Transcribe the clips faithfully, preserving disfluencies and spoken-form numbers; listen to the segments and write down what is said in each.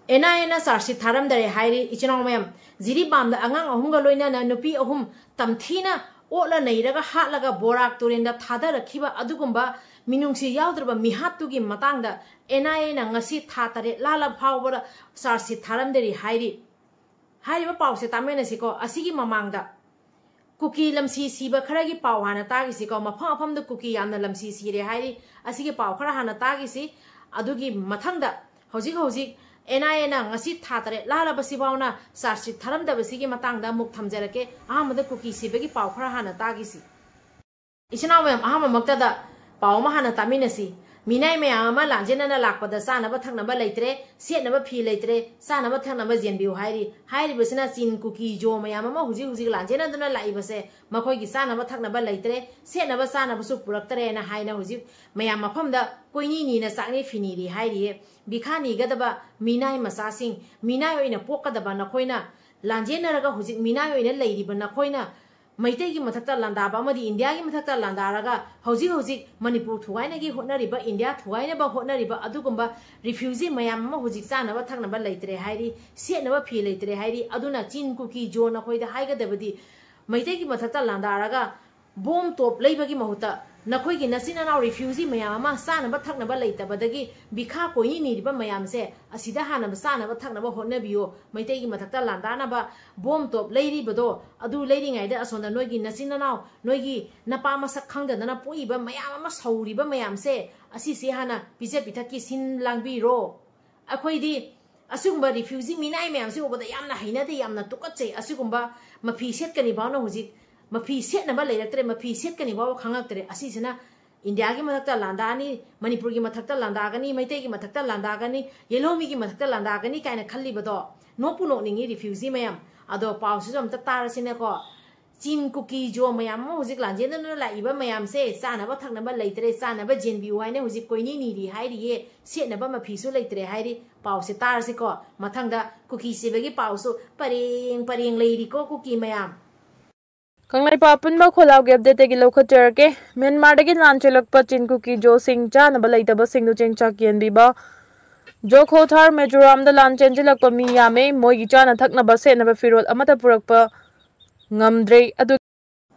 And ꯑꯥꯏ ꯑꯦꯅ ꯆꯥꯔꯖꯁꯤꯠ ꯊꯥꯔꯝꯗꯔꯦ ꯍꯥꯏꯔꯤ꯫ ꯏꯆꯤꯟ ꯏꯅꯥꯎ ꯃꯌꯥꯝ, ꯖꯤꯔꯤꯕꯥꯝꯗ ꯑꯉꯥꯡ ꯑꯍꯨꯝꯒ ꯂꯣꯏꯅꯅ ꯅꯨꯄꯤ ꯑꯍꯨꯝ ꯇꯝꯊꯤꯅ ꯑꯣꯠꯂ ꯅꯩꯔꯒ ꯍꯥꯠꯂꯒ ꯕꯣꯔꯥꯛ ꯇꯨꯔꯦꯟꯗ ꯊꯥꯗꯔꯛꯈꯤꯕ ꯑꯗꯨꯒꯨꯝꯕ ꯃꯤꯅꯨꯡꯁꯤ ꯌꯥꯎꯗ꯭ꯔꯕ ꯃꯤꯍꯥꯠꯇꯨꯒꯤ ꯃꯇꯥꯡꯗ ꯑꯦꯟ ꯑꯥꯏ ꯑꯦꯅ ꯉꯁꯤ ꯊꯥ ꯇꯔꯦꯠ ꯂꯥꯜꯂ ꯐꯥꯎꯕꯗ ꯆꯥꯔꯖꯁꯤꯠ ꯊꯥꯔꯝꯗꯔꯤ ꯍꯥꯏꯔꯤ꯫ ꯍꯥꯏꯔꯤꯕ ꯄꯥꯎꯁꯦ ꯇꯥꯃꯤꯟꯅꯁꯤꯀꯣ꯫ ꯑꯁꯤꯒꯤ ꯃꯃꯥꯡꯗ ꯀꯨꯀꯤ ꯂꯝꯁꯤ ꯁꯤꯕ ꯈꯔꯒꯤ ꯄꯥꯎ ꯍꯥꯟꯅ ꯇꯥꯈꯤꯁꯤꯀꯣ꯫ ꯃꯐꯝ ꯃꯐꯝꯗ ꯀꯨꯀꯤ ꯌꯥꯝꯅ ꯂꯝꯁꯤ ꯁꯤꯔꯦ ꯍꯥꯏꯔꯤ꯫ ꯑꯁꯤꯒꯤ ꯄꯥꯎ ꯈꯔ ꯍꯥꯟꯅ ꯇꯥꯈꯤꯁꯤ꯫ ꯑꯗꯨꯒꯤ ꯃꯊꯪꯗ ꯍꯧꯖꯤꯛ ꯍꯧꯖꯤꯛ ꯑꯦꯟ ꯑꯥꯏ ꯑꯦꯅ ꯉꯁꯤ ꯊꯥ ꯇꯔꯦꯠ ꯂꯥꯜꯂꯕꯁꯤꯐꯥꯎꯅ ꯆꯥꯔꯖꯁꯤꯠ ꯊꯥꯔꯝꯗꯕꯁꯤꯒꯤ ꯃꯇꯥꯡꯗ ꯑꯃꯨꯛ ꯊꯝꯖꯔꯛꯀꯦ꯫ ꯑꯍꯥꯟꯕꯗ ꯀꯨꯀꯤ ꯁꯤꯕꯒꯤ ꯄꯥꯎ ꯈꯔ ꯍꯥꯟꯅ ꯇꯥꯈꯤꯁꯤ꯫ ꯏꯆꯤꯟ ꯏꯅꯥꯎ ꯃꯌꯥꯝ, ꯑꯍꯥꯟꯕꯃꯛꯇꯗ ꯄꯥꯎ ꯑꯃ ꯍꯥꯟꯅ ꯇꯥꯃꯤꯟꯅꯁꯤ꯫ ꯃꯤꯅꯥꯏ ꯃꯌꯥꯝ ꯑꯃ ꯂꯥꯟꯖꯦꯟꯅꯅ ꯂꯥꯛꯄꯗ ꯆꯥꯅꯕ ꯊꯛꯅꯕ ꯂꯩꯇ꯭ꯔꯦ, ꯁꯦꯠꯅꯕ ꯐꯤ ꯂꯩꯇ꯭ꯔꯦ, ꯆꯥꯅꯕ ꯊꯛꯅꯕ ꯌꯦꯟꯕꯤꯌꯨ ꯍꯥꯏꯔꯤ꯫ ꯍꯥꯏꯔꯤꯕꯁꯤꯅ ꯆꯤꯟ ꯀꯨꯀꯤ ꯖꯣ ꯃꯌꯥꯝ ꯑꯃ ꯍꯧꯖꯤꯛ ꯍꯧꯖꯤꯛ ꯂꯥꯟꯖꯦꯟꯅꯗꯨꯅ ꯂꯥꯛꯏꯕꯁꯦ, ꯃꯈꯣꯏꯒꯤ ꯆꯥꯅꯕ ꯊꯛꯅꯕ ꯂꯩꯇ꯭ꯔꯦ, ꯁꯦꯠꯅꯕ ꯆꯥꯅꯕꯁꯨ ꯄꯨꯔꯛꯇꯔꯦꯅ ꯍꯥꯏꯅ ꯍꯧꯖꯤꯛ ꯃꯌꯥꯝ ꯃꯐꯝꯗ ꯀꯣꯏꯅꯤ ꯅꯤꯅ ꯆꯥꯛꯅꯤ ꯐꯤꯅꯤꯔꯤ ꯍꯥꯏꯔꯤꯌꯦ꯫ ꯕꯤꯈꯥ ꯅꯤꯒꯗꯕ ꯃꯤꯅꯥꯏ ꯃꯆꯥꯁꯤꯡ, ꯃꯤꯅꯥꯏ ꯑꯣꯏꯅ ꯄꯣꯛꯀꯗꯕ ꯅꯈꯣꯏꯅ, ꯂꯥꯟꯖꯦꯟꯅꯔꯒ ꯍꯧꯖꯤꯛ ꯃꯤꯅꯥꯏ ꯑꯣꯏꯅ ꯂꯩꯔꯤꯕ ꯅꯈꯣꯏꯅ ꯃꯩꯇꯩꯒꯤ ꯃꯊꯛꯇ ꯂꯥꯟꯗꯥꯕ ꯑꯃꯗꯤ ꯏꯟꯗꯤꯌꯥꯒꯤ ꯃꯊꯛꯇ ꯂꯥꯟꯗꯥꯔꯒ ꯍꯧꯖꯤꯛ ꯍꯧꯖꯤꯛ ꯃꯅꯤꯄꯨꯔ ꯊꯨꯒꯥꯏꯅꯒꯤ ꯍꯣꯠꯅꯔꯤꯕ, ꯏꯟꯗꯤꯌꯥ ꯊꯨꯒꯥꯏꯅꯕ ꯍꯣꯠꯅꯔꯤꯕ ꯑꯗꯨꯒꯨꯝꯕ ꯔꯤꯐ꯭ꯌꯨꯖꯤ ꯃꯌꯥꯝ ꯑꯃ ꯍꯧꯖꯤꯛ ꯆꯥꯅꯕ ꯊꯛꯅꯕ ꯂꯩꯇ꯭ꯔꯦ ꯍꯥꯏꯔꯤ, ꯁꯦꯠꯅꯕ ꯐꯤ ꯂꯩꯇ꯭ꯔꯦ ꯍꯥꯏꯔꯤ꯫ ꯑꯗꯨꯅ ꯆꯤꯟ ꯀꯨꯀꯤ ꯖꯣ ꯅꯈꯣꯏꯗ ꯍꯥꯏꯒꯗꯕꯗꯤ, ꯃꯩꯇꯩꯒꯤ ꯃꯊꯛꯇ ꯂꯥꯟꯗꯥꯔꯒ ꯕꯣꯝ ꯇꯣꯞ ꯂꯩꯕꯒꯤ ꯃꯍꯨꯠꯇ ꯅꯈꯣꯏꯒꯤ ꯅꯆꯤꯟ ꯅꯅꯥꯎ ꯔꯤꯐ꯭ꯌꯨꯖꯤ ꯃꯌꯥꯝ ꯑꯃ ꯆꯥꯅꯕ ꯊꯛꯅꯕ ꯂꯩꯇꯕꯗꯒꯤ ꯕꯤꯈꯥ ꯀꯣꯏꯅꯤ ꯅꯤꯔꯤꯕ ꯃꯌꯥꯝꯁꯦ, ꯑꯁꯤꯗ ꯍꯥꯟꯅ ꯆꯥꯅꯕ ꯊꯛꯅꯕ ꯍꯣꯠꯅꯕꯤꯌꯣ꯫ ꯃꯩꯇꯩꯒꯤ ꯃꯊꯛꯇ ꯂꯥꯟꯗꯥꯅꯕ ꯕꯣꯝ ꯇꯣꯞ ꯂꯩꯔꯤꯕꯗꯣ, ꯑꯗꯨ ꯂꯩꯔꯤꯉꯩꯗ ꯑꯁꯣꯝꯗ ꯅꯣꯏꯒꯤ ꯅꯆꯤꯟ ꯅꯅꯥꯎ, ꯅꯣꯏꯒꯤ ꯅꯄꯥ ꯃꯁꯛ ꯈꯪꯗꯗꯅ ꯄꯣꯛꯏꯕ ꯃꯌꯥꯝ ꯑꯃ ꯁꯧꯔꯤꯕ ꯃꯌꯥꯝꯁꯦ, ꯑꯁꯤꯁꯦ ꯍꯥꯟꯅ ꯄꯤꯖ ꯄꯤꯊꯛꯀꯤ ꯁꯤꯟ ꯂꯥꯡꯕꯤꯔꯣ꯫ ꯑꯩꯈꯣꯏꯗꯤ ꯑꯁꯤꯒꯨꯝꯕ ꯔꯤꯐ꯭ꯌꯨꯖꯤ ꯃꯤꯅꯥꯏ ꯃꯌꯥꯝꯁꯤ ꯎꯕꯗ ꯌꯥꯝꯅ ꯍꯩꯅꯗꯦ, ꯌꯥꯝꯅ ꯇꯨꯀꯠꯆꯩ꯫ ꯑꯁꯤꯒꯨꯝꯕ ꯃꯐꯤ ꯁꯦꯠꯀꯅꯤ ꯐꯥꯎꯅ ꯍꯧꯖꯤꯛ ꯃꯐꯤ ꯁꯦꯠꯅꯕ ꯂꯩꯔꯛꯇ꯭ꯔꯦ, ꯃꯐꯤ ꯁꯦꯠꯀꯅꯤ ꯐꯥꯎꯕ ꯈꯪꯉꯛꯇ꯭ꯔꯦ꯫ ꯑꯁꯤꯁꯤꯅ ꯏꯟꯗꯤꯌꯥꯒꯤ ꯃꯊꯛꯇ ꯂꯥꯟꯗꯥꯅꯤ, ꯃꯅꯤꯄꯨꯔꯒꯤ ꯃꯊꯛꯇ ꯂꯥꯟꯗꯥꯒꯅꯤ, ꯃꯩꯇꯩꯒꯤ ꯃꯊꯛꯇ ꯂꯥꯟꯗꯥꯒꯅꯤ, ꯌꯦꯜꯍꯧꯃꯤꯒꯤ ꯃꯊꯛꯇ ꯂꯥꯟꯗꯥꯒꯅꯤ ꯀꯥꯏꯅ ꯈꯜꯂꯤꯕꯗꯣ, ꯅꯣꯛꯄꯨ ꯅꯣꯛꯅꯤꯡꯉꯤ ꯔꯤꯐ꯭ꯌꯨꯖꯤ ꯃꯌꯥꯝ꯫ ꯑꯗꯣ ꯄꯥꯎꯁꯤꯁꯨ ꯑꯝꯇ ꯇꯥꯔꯁꯤꯅꯦꯀꯣ꯫ ꯆꯤꯟ ꯀꯨꯀꯤ ꯖꯣ ꯃꯌꯥꯝ ꯑꯃ ꯍꯧꯖꯤꯛ ꯂꯥꯟꯖꯦꯟꯅꯗꯨꯅ ꯂꯥꯛꯏꯕ ꯃꯌꯥꯝꯁꯦ, ꯆꯥꯅꯕ ꯊꯛꯅꯕ ꯂꯩꯇ꯭ꯔꯦ, ꯆꯥꯅꯕ ꯌꯦꯟꯕꯤꯌꯨ ꯍꯥꯏꯅ ꯍꯧꯖꯤꯛ ꯀꯣꯏꯅꯤ ꯅꯤꯔꯤ ꯍꯥꯏꯔꯤꯌꯦ, ꯁꯦꯠꯅꯕ ꯃꯐꯤꯁꯨ ꯂꯩꯇ꯭ꯔꯦ ꯍꯥꯏꯔꯤ꯫ ꯄꯥꯎꯁꯦ ꯇꯥꯔꯁꯤꯀꯣ꯫ ꯃꯊꯪꯗ ꯀꯨꯀꯤ ꯁꯤꯕꯒꯤ ꯄꯥꯎꯁꯨ ꯄꯔꯦꯡ ꯄꯔꯦꯡ ꯂꯩꯔꯤꯀꯣ ꯀꯨꯀꯤ ꯃꯌꯥꯝ꯫ ꯀꯪꯂꯩꯄꯥꯛ ꯑꯄꯨꯟꯕ ꯈꯣꯜꯂꯥꯎꯒꯤ ꯑꯞꯗꯦꯠꯇꯒꯤ ꯂꯧꯈꯠꯆꯔꯛꯀꯦ꯫ ꯃ꯭ꯌꯥꯟꯃꯥꯔꯗꯒꯤ ꯂꯥꯟ ꯆꯦꯜꯂꯛꯄ ꯆꯤꯟ ꯀꯨꯀꯤ ꯖꯣꯁꯤꯡ ꯆꯥꯅꯕ ꯂꯩꯇꯕꯁꯤꯡꯗꯨ ꯆꯦꯡꯆꯥꯛ ꯌꯦꯟꯕꯤꯕ꯫ ꯖꯣꯈꯣꯊꯥꯔ ꯃꯤꯖꯣꯔꯥꯝꯗ ꯂꯥꯟ ꯆꯦꯟꯁꯤꯜꯂꯛꯄ ꯃꯤ ꯌꯥꯝꯃꯦ꯫ ꯃꯣꯏꯒꯤ ꯆꯥꯅ ꯊꯛꯅꯕ ꯁꯦꯠꯅꯕ ꯐꯤꯔꯣꯜ ꯑꯃꯠꯇ ꯄꯨꯔꯛꯄ ꯉꯝꯗ꯭ꯔꯦ꯫ ꯑꯗꯨ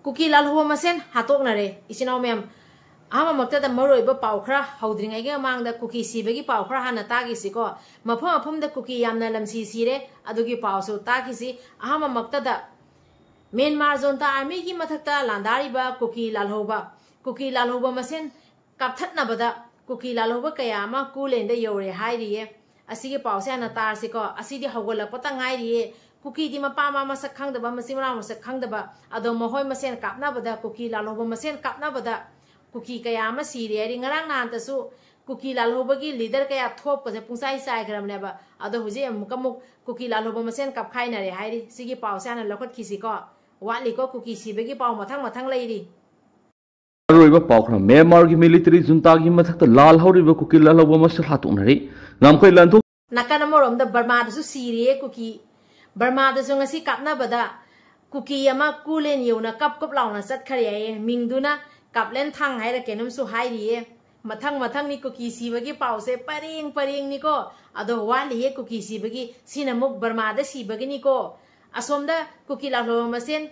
ꯀꯨꯀꯤ ꯂꯥꯜꯍꯧꯕ ꯃꯁꯦꯟ ꯍꯥꯠꯇꯣꯛꯅꯔꯦ꯫ ꯏꯆꯤꯟ ꯏꯅꯥꯎ ꯃꯌꯥꯝ, ꯑꯍꯥꯟꯕꯃꯛꯇꯗ ꯃꯔꯨꯑꯣꯏꯕ ꯄꯥꯎ ꯈꯔ ꯍꯧꯗ꯭ꯔꯤꯉꯩꯒꯤ ꯃꯃꯥꯡꯗ ꯀꯨꯀꯤ ꯁꯤꯕꯒꯤ ꯄꯥꯎ ꯈꯔ ꯍꯥꯟꯅ ꯇꯥꯈꯤꯁꯤꯀꯣ꯫ ꯃꯐꯝ ꯃꯐꯝꯗ ꯀꯨꯀꯤ ꯌꯥꯝꯅ ꯂꯝꯁꯤ ꯁꯤꯔꯦ, ꯑꯗꯨꯒꯤ ꯄꯥꯎꯁꯨ ꯇꯥꯈꯤꯁꯤ꯫ ꯑꯍꯥꯟꯕꯃꯛꯇꯗ ꯃ꯭ꯌꯥꯟꯃꯥꯔ ꯖꯣꯟꯇꯥ ꯑꯥꯔꯃꯤꯒꯤ ꯃꯊꯛꯇ ꯂꯥꯟꯗꯥꯔꯤꯕ ꯀꯨꯀꯤ ꯂꯥꯜꯍꯧꯕ, ꯀꯨꯀꯤ ꯂꯥꯜꯍꯧꯕ ꯃꯁꯦꯟ ꯀꯥꯞꯊꯠꯅꯕꯗ ꯀꯨꯀꯤ ꯂꯥꯜꯍꯧꯕ ꯀꯌꯥ ꯑꯃ ꯀꯨꯂꯦꯟꯗ ꯌꯧꯔꯦ ꯍꯥꯏꯔꯤꯌꯦ꯫ ꯑꯁꯤꯒꯤ ꯄꯥꯎꯁꯦ ꯍꯥꯟꯅ ꯇꯥꯔꯁꯤꯀꯣ꯫ ꯑꯁꯤꯗꯤ ꯍꯧꯒꯠꯂꯛꯄꯇ ꯉꯥꯏꯔꯤꯌꯦ꯫ ꯀꯨꯀꯤꯗꯤ ꯃꯄꯥ ꯃꯃꯥ ꯃꯁꯛ ꯈꯪꯗꯕ, ꯃꯆꯤꯟ ꯃꯅꯥꯎ ꯃꯁꯛ ꯈꯪꯗꯕ, ꯑꯗꯣ ꯃꯈꯣꯏ ꯃꯁꯦꯟ ꯀꯥꯞꯅꯕꯗ, ꯀꯨꯀꯤ ꯂꯥꯜꯍꯧꯕ ꯃꯁꯦꯟ ꯀꯥꯞꯅꯕꯗ ꯀꯨꯀꯤ ꯀꯌꯥ ꯑꯃ ꯁꯤꯔꯦ ꯍꯥꯏꯔꯤ꯫ ꯉꯔꯥꯡ ꯅꯍꯥꯟꯇꯁꯨ ꯀꯨꯀꯤ ꯂꯥꯜꯍꯧꯕꯒꯤ ꯂꯤꯗꯔ ꯀꯌꯥ ꯊꯣꯛꯄꯁꯦ ꯄꯨꯡꯆꯥꯏ ꯆꯥꯏꯈ꯭ꯔꯕꯅꯦꯕ꯫ ꯑꯗꯣ ꯍꯧꯖꯤꯛ ꯑꯃꯨꯛꯀ ꯑꯃꯨꯛ ꯀꯨꯀꯤ ꯂꯥꯜꯍꯧꯕ ꯃꯁꯦꯟ ꯀꯥꯞꯈꯥꯏꯅꯔꯦ ꯍꯥꯏꯔꯤ꯫ ꯁꯤꯒꯤ ꯄꯥꯎꯁꯦ ꯍꯥꯟꯅ ꯂꯧꯈꯠꯈꯤꯁꯤꯀꯣ꯫ ꯋꯥꯠꯂꯤꯀꯣ, ꯀꯨꯀꯤ ꯁꯤꯕꯒꯤ ꯄꯥꯎ ꯃꯊꯪ ꯃꯊꯪ ꯂꯩꯔꯤ꯫ ꯑꯔꯣꯏꯕ ꯄꯥꯎ ꯈꯔ, ꯃ꯭ꯌꯥꯟꯃꯥꯔꯒꯤ ꯃꯤꯂꯤꯇꯔꯤ ꯖꯨꯟꯇꯥꯒꯤ ꯃꯊꯛꯇ ꯂꯥꯜꯍꯧꯔꯤꯕ ꯀꯨꯀꯤ ꯂꯥꯜꯍꯧꯕ ꯃꯁꯦꯜ ꯍꯥꯠꯇꯣꯛꯅꯔꯤ꯫ ꯉꯝꯈꯩ ꯂꯥꯟꯊꯣꯛ ꯅꯥꯀꯟ ꯑꯃꯔꯣꯝꯗ ꯕꯔꯃꯥꯗꯁꯨ ꯁꯤꯔꯤꯌꯦ ꯀꯨꯀꯤ꯫ ꯕꯔꯃꯥꯗꯁꯨ ꯉꯁꯤ ꯀꯥꯞꯅꯕꯗ ꯀꯨꯀꯤ ꯑꯃ ꯀꯨꯂꯦꯟ ꯌꯧꯅ ꯀꯞ ꯀꯞ ꯂꯥꯎꯅ ꯆꯠꯈ꯭ꯔꯦ ꯍꯥꯏꯌꯦ꯫ ꯃꯤꯡꯗꯨꯅ ꯀꯥꯞꯂꯦꯟ ꯊꯥꯡ ꯍꯥꯏꯔ ꯀꯩꯅꯣꯝꯁꯨ ꯍꯥꯏꯔꯤꯌꯦ꯫ ꯃꯊꯪ ꯃꯊꯪꯅꯤ ꯀꯨꯀꯤ ꯁꯤꯕꯒꯤ ꯄꯥꯎꯁꯦ ꯄꯔꯦꯡ ꯄꯔꯦꯡꯅꯤꯀꯣ꯫ ꯑꯗꯣ ꯋꯥꯠꯂꯤꯌꯦ ꯀꯨꯀꯤ ꯁꯤꯕꯒꯤ꯫ ꯁꯤꯅ ꯑꯃꯨꯛ ꯕꯔꯃꯥꯗ ꯁꯤꯕꯒꯤꯅꯤꯀꯣ꯫ ꯑꯁꯣꯝꯗ ꯀꯨꯀꯤ ꯂꯥꯜꯍꯧꯕ ꯃꯁꯦꯟ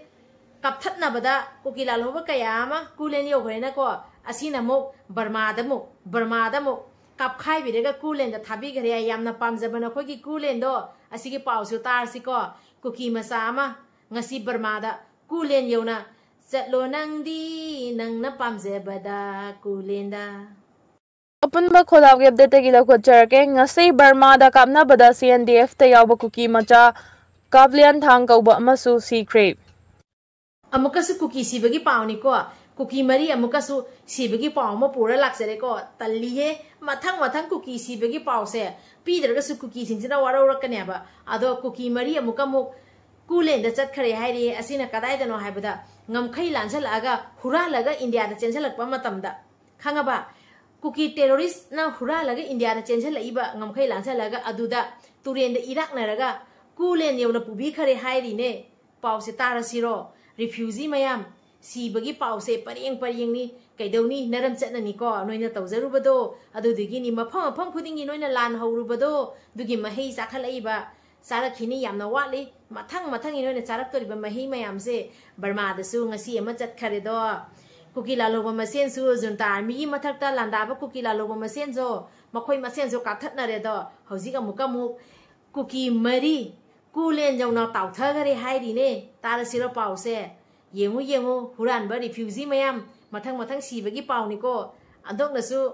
ꯀꯥꯞꯊꯠꯅꯕꯗ ꯀꯨꯀꯤ ꯂꯥꯜꯍꯧꯕ ꯀꯌꯥ ꯑꯃ ꯀꯨꯂꯦꯟ ꯌꯧꯈ꯭ꯔꯦꯅꯀꯣ꯫ ꯑꯁꯤꯅ ꯑꯃꯨꯛ ꯕꯔꯃꯥꯗ ꯑꯃꯨꯛ, ꯕꯔꯃꯥꯗ ꯑꯃꯨꯛ ꯀꯥꯞꯈꯥꯏꯕꯤꯔꯒ ꯀꯨꯂꯦꯟꯗ ꯊꯥꯕꯤꯈ꯭ꯔꯦ꯫ ꯌꯥꯝꯅ ꯄꯥꯝꯖꯕ ꯅꯈꯣꯏꯒꯤ ꯀꯨꯂꯦꯟꯗꯣ꯫ ꯑꯁꯤꯒꯤ ꯄꯥꯎꯁꯨ ꯇꯥꯔꯁꯤꯀꯣ꯫ ꯀꯨꯀꯤ ꯃꯆꯥ ꯑꯃ ꯉꯁꯤ ꯕꯔꯃꯥꯗ ꯀꯨꯂꯦꯟ ꯌꯧꯅ ꯆꯠꯂꯣ ꯅꯪꯗꯤ ꯅꯪꯅ ꯄꯥꯝꯖꯕꯗ ꯀꯨꯂꯦꯟꯗ꯫ ꯑꯄꯨꯟꯕ ꯈꯣꯜꯂꯥꯎꯒꯤ ꯑꯞꯗꯦꯠꯇꯒꯤ ꯂꯧꯈꯠꯆꯔꯛꯀꯦ꯫ ꯉꯁꯤ ꯕꯔꯃꯥꯗ ꯀꯥꯞꯅꯕꯗ ꯁꯤ ꯑꯦꯟ ꯗꯤ ꯑꯦꯐꯇ ꯌꯥꯎꯕ ꯀꯨꯀꯤ ꯃꯆꯥ ꯀꯥꯞꯂꯤꯌꯥꯟ ꯊꯥꯡ ꯀꯧꯕ ꯑꯃꯁꯨ ꯁꯤꯈ꯭ꯔꯦ꯫ ꯑꯃꯨꯛꯀꯁꯨ ꯀꯨꯀꯤ ꯁꯤꯕꯒꯤ ꯄꯥꯎꯅꯤꯀꯣ꯫ ꯀꯨꯀꯤ ꯃꯔꯤ ꯑꯃꯨꯛꯀꯁꯨ ꯁꯤꯕꯒꯤ ꯄꯥꯎ ꯑꯃ ꯄꯨꯔ ꯂꯥꯛꯆꯔꯦꯀꯣ꯫ ꯇꯜꯂꯤꯍꯦ꯫ ꯃꯊꯪ ꯃꯊꯪ ꯀꯨꯀꯤ ꯁꯤꯕꯒꯤ ꯄꯥꯎꯁꯦ ꯄꯤꯗ꯭ꯔꯒꯁꯨ ꯀꯨꯀꯤꯁꯤꯡꯁꯤꯅ ꯋꯥꯔꯧꯔꯛꯀꯅꯦꯕ꯫ ꯑꯗꯣ ꯀꯨꯀꯤ ꯃꯔꯤ ꯑꯃꯨꯛꯀ ꯑꯃꯨꯛ ꯀꯨꯂꯦꯟꯗ ꯆꯠꯈ꯭ꯔꯦ ꯍꯥꯏꯔꯤ꯫ ꯑꯁꯤꯅ ꯀꯗꯥꯏꯗꯅꯣ ꯍꯥꯏꯕꯗ ꯉꯝꯈꯩ ꯂꯥꯟꯁꯜꯂꯛꯑꯒ ꯍꯨꯔꯥꯜꯂꯒ ꯏꯟꯗꯤꯌꯥꯗ ꯆꯦꯟꯁꯤꯜꯂꯛꯄ ꯃꯇꯝꯗ, ꯈꯪꯉꯕ? ꯀꯨꯀꯤ ꯇꯦꯔꯣꯔꯤꯁꯅ ꯍꯨꯔꯥꯜꯂꯒ ꯏꯟꯗꯤꯌꯥꯗ ꯆꯦꯟꯁꯤꯜꯂꯛꯏꯕ ꯉꯝꯈꯩ ꯂꯥꯟꯁꯜꯂꯒ ꯑꯗꯨꯗ ꯇꯨꯔꯦꯟꯗ ꯏꯔꯥꯛꯅꯔꯒ ꯀꯨꯂꯦꯟ ꯌꯧꯅ ꯄꯨꯕꯤꯈꯔꯦ ꯍꯥꯏꯔꯤꯅꯦ꯫ ꯄꯥꯎꯁꯦ ꯇꯥꯔꯁꯤꯔꯣ? ꯔꯤꯐ꯭ꯌꯨꯖꯤ ꯃꯌꯥꯝ, ꯁꯤꯕꯒꯤ ꯄꯥꯎꯁꯦ ꯄꯔꯦꯡ ꯄꯔꯦꯡꯅꯤ꯫ ꯀꯩꯗꯧꯅꯤ, ꯅꯔꯝ ꯆꯠꯅꯅꯤꯀꯣ, ꯅꯣꯏꯅ ꯇꯧꯖꯔꯨꯕꯗꯣ꯫ ꯑꯗꯨꯗꯨꯒꯤꯅꯤ, ꯃꯐꯝ ꯃꯐꯝ ꯈꯨꯗꯤꯡꯒꯤ ꯅꯣꯏꯅ ꯂꯥꯟ ꯍꯧꯔꯨꯕꯗꯣ, ꯑꯗꯨꯒꯤ ꯃꯍꯩ ꯆꯥꯈꯠꯂꯛꯏꯕ꯫ ꯆꯥꯔꯛꯈꯤꯅꯤ, ꯌꯥꯝꯅ ꯋꯥꯠꯂꯤ꯫ ꯃꯊꯪ ꯃꯊꯪꯒꯤ ꯅꯣꯏꯅ ꯆꯥꯔꯛꯇꯣꯔꯤꯕ ꯃꯍꯩ ꯃꯌꯥꯝꯁꯦ꯫ ꯕꯔꯃꯥꯗꯁꯨ ꯉꯁꯤ ꯑꯃ ꯆꯠꯈꯔꯦꯗꯣ꯫ ꯀꯨꯀꯤ ꯂꯥꯜꯍꯧꯕ ꯃꯁꯦꯟꯁꯨ, ꯖꯨꯟꯇꯥ ꯑꯥꯔꯃꯤꯒꯤ ꯃꯊꯛꯇ ꯂꯥꯟꯗꯥꯕ ꯀꯨꯀꯤ ꯂꯥꯜꯍꯧꯕ ꯃꯁꯦꯟꯁꯨ, ꯃꯈꯣꯏ ꯃꯁꯦꯟꯁꯨ ꯀꯥꯞꯊꯠꯅꯔꯦꯗꯣ꯫ ꯍꯧꯖꯤꯛ ꯑꯃꯨꯛꯀ ꯑꯃꯨꯛ ꯀꯨꯀꯤ ꯃꯔꯤ ꯀꯨꯂꯦꯟ ꯌꯧꯅ ꯇꯥꯎꯊꯈꯔꯦ ꯍꯥꯏꯔꯤꯅꯦ꯫ ꯇꯥꯔꯁꯤꯔꯣ ꯄꯥꯎꯁꯦ? ꯌꯦꯡꯉꯨ, ꯌꯦꯡꯉꯨ, ꯍꯨꯔꯥꯟꯕ ꯔꯤꯐ꯭ꯌꯨꯖꯤ ꯃꯌꯥꯝ ꯃꯊꯪ ꯃꯊꯪ ꯁꯤꯕꯒꯤ ꯄꯥꯎꯅꯤꯀꯣ꯫ ꯑꯟꯗꯣꯛꯅꯁꯨ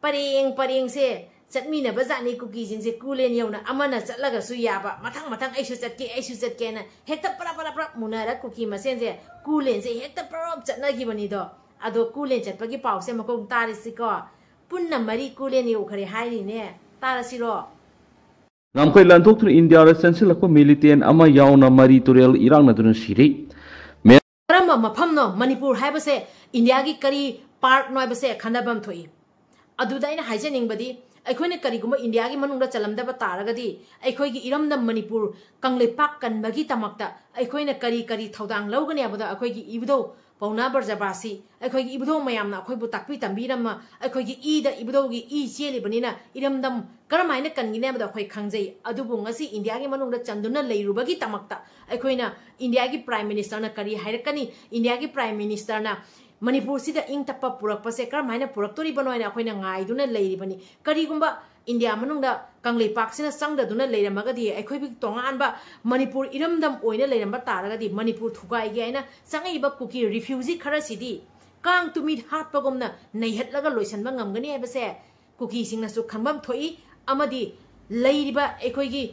ꯄꯔꯦꯡ ꯄꯔꯦꯡꯁꯦ ꯆꯠꯃꯤꯟꯅꯕ ꯖꯥꯠꯅꯤ ꯀꯨꯀꯤꯁꯤꯡꯁꯦ꯫ ꯀꯨꯂꯦꯟ ꯌꯧꯅ ꯑꯃꯅ ꯆꯠꯂꯒꯁꯨ ꯌꯥꯕ, ꯃꯊꯪ ꯃꯊꯪ "ꯑꯩꯁꯨ ꯆꯠꯀꯦ, ꯑꯩꯁꯨ ꯆꯠꯀꯦꯅ" ꯍꯦꯛꯇ ꯄꯔꯞ ꯄꯔꯞ ꯄꯔꯞ ꯃꯨꯅꯔ ꯀꯨꯀꯤ ꯃꯁꯦꯟꯁꯦ ꯀꯨꯂꯦꯟꯁꯦ ꯍꯦꯛꯇ ꯄꯔꯞ ꯆꯠꯅꯈꯤꯕꯅꯤꯗꯣ꯫ ꯑꯗꯣ ꯀꯨꯂꯦꯟ ꯆꯠꯄꯒꯤ ꯄꯥꯎꯁꯦ ꯃꯈꯣꯡ ꯇꯥꯔꯤꯁꯤꯀꯣ꯫ ꯄꯨꯟꯅ ꯃꯔꯤ ꯀꯨꯂꯦꯟ ꯌꯧꯈ꯭ꯔꯦ ꯍꯥꯏꯔꯤꯅꯦ꯫ ꯇꯥꯔꯁꯤꯔꯣ? ꯉꯝꯈꯩ ꯂꯥꯟꯊꯣꯛꯇꯨꯅ ꯏꯟꯗꯤꯌꯥꯗ ꯆꯪꯁꯤꯜꯂꯛꯄ ꯃꯤꯂꯤꯇꯦꯟ ꯑꯃ ꯌꯥꯎꯅ ꯃꯔꯤ ꯇꯨꯔꯦꯜ ꯏꯔꯥꯛꯅꯗꯨꯅ ꯁꯤꯔꯦ꯫ ꯀꯔꯝꯕ ꯃꯐꯝꯅꯣ? ꯃꯅꯤꯄꯨꯔ ꯍꯥꯏꯕꯁꯦ ꯏꯟꯗꯤꯌꯥꯒꯤ ꯀꯔꯤ ꯄꯥꯔꯠꯅꯣ ꯍꯥꯏꯕꯁꯦ ꯈꯟꯅꯕ ꯑꯃ ꯊꯣꯛꯏ꯫ ꯑꯗꯨꯗ ꯑꯩꯅ ꯍꯥꯏꯖꯅꯤꯡꯕꯗꯤ, ꯑꯩꯈꯣꯏꯅ ꯀꯔꯤꯒꯨꯝꯕ ꯏꯟꯗꯤꯌꯥꯒꯤ ꯃꯅꯨꯡꯗ ꯆꯜꯂꯝꯗꯕ ꯇꯥꯔꯒꯗꯤ, ꯑꯩꯈꯣꯏꯒꯤ ꯏꯔꯝꯗꯝ ꯃꯅꯤꯄꯨꯔ ꯀꯪꯂꯩꯄꯥꯛ ꯀꯟꯕꯒꯤꯗꯃꯛꯇ ꯑꯩꯈꯣꯏꯅ ꯀꯔꯤ ꯀꯔꯤ ꯊꯧꯗꯥꯡ ꯂꯧꯒꯅꯤ ꯍꯥꯏꯕꯗꯣ ꯑꯩꯈꯣꯏꯒꯤ ꯏꯕꯨꯙꯧ ꯄꯥꯎꯅꯥ ꯕ꯭ꯔꯖꯕꯥꯁꯤ, ꯑꯩꯈꯣꯏꯒꯤ ꯏꯕꯨꯙꯧ ꯃꯌꯥꯝꯅ ꯑꯩꯈꯣꯏꯕꯨ ꯇꯥꯛꯄꯤ ꯇꯝꯕꯤꯔꯝꯃ, ꯑꯩꯈꯣꯏꯒꯤ ꯏꯗ ꯏꯕꯨꯙꯧꯒꯤ ꯏ ꯆꯦꯜꯂꯤꯕꯅꯤꯅ ꯏꯔꯝꯗꯝ ꯀꯔꯝ ꯍꯥꯏꯅ ꯀꯟꯒꯅꯤ ꯍꯥꯏꯕꯗꯣ ꯑꯩꯈꯣꯏ ꯈꯪꯖꯩ꯫ ꯑꯗꯨꯕꯨ ꯉꯁꯤ ꯏꯟꯗꯤꯌꯥꯒꯤ ꯃꯅꯨꯡꯗ ꯆꯟꯗꯨꯅ ꯂꯩꯔꯨꯕꯒꯤꯗꯃꯛꯇ ꯑꯩꯈꯣꯏꯅ ꯏꯟꯗꯤꯌꯥꯒꯤ ꯄ꯭ꯔꯥꯏꯝ ꯃꯤꯅꯤꯁꯇꯔꯅ ꯀꯔꯤ ꯍꯥꯏꯔꯛꯀꯅꯤ, ꯏꯟꯗꯤꯌꯥꯒꯤ ꯄ꯭ꯔꯥꯏꯝ ꯃꯤꯅꯤꯁꯇꯔꯅ ꯃꯅꯤꯄꯨꯔꯁꯤꯗ ꯏꯪ ꯇꯞꯄ ꯄꯨꯔꯛꯄꯁꯦ ꯀꯔꯝ ꯍꯥꯏꯅ ꯄꯨꯔꯛꯇꯣꯔꯤꯕꯅꯣ ꯍꯥꯏꯅ ꯑꯩꯈꯣꯏꯅ ꯉꯥꯏꯗꯨꯅ ꯂꯩꯔꯤꯕꯅꯤ꯫ ꯀꯔꯤꯒꯨꯝꯕ ꯏꯟꯗꯤꯌꯥ ꯃꯅꯨꯡꯗ ꯀꯪꯂꯩꯄꯥꯛꯁꯤꯅ ꯆꯪꯗꯗꯨꯅ ꯂꯩꯔꯝꯃꯒꯗꯤ, ꯑꯩꯈꯣꯏꯒꯤ ꯇꯣꯉꯥꯟꯕ ꯃꯅꯤꯄꯨꯔ ꯏꯔꯝꯗꯝ ꯑꯣꯏꯅ ꯂꯩꯔꯝꯕ ꯇꯥꯔꯒꯗꯤ, ꯃꯅꯤꯄꯨꯔ ꯊꯨꯒꯥꯏꯒꯦ ꯍꯥꯏꯅ ꯆꯪꯉꯛꯏꯕ ꯀꯨꯀꯤ ꯔꯤꯐ꯭ꯌꯨꯖꯤ ꯈꯔꯁꯤꯗꯤ ꯀꯥꯡ ꯇꯨꯃꯤꯠ ꯍꯥꯠꯄꯒꯨꯝꯅ ꯅꯩꯍꯠꯂꯒ ꯂꯣꯏꯁꯤꯟꯕ ꯉꯝꯒꯅꯤ ꯍꯥꯏꯕꯁꯦ ꯀꯨꯀꯤꯁꯤꯡꯅꯁꯨ ꯈꯪꯐꯝ ꯊꯣꯛꯏ꯫ ꯑꯃꯗꯤ ꯂꯩꯔꯤꯕ ꯑꯩꯈꯣꯏꯒꯤ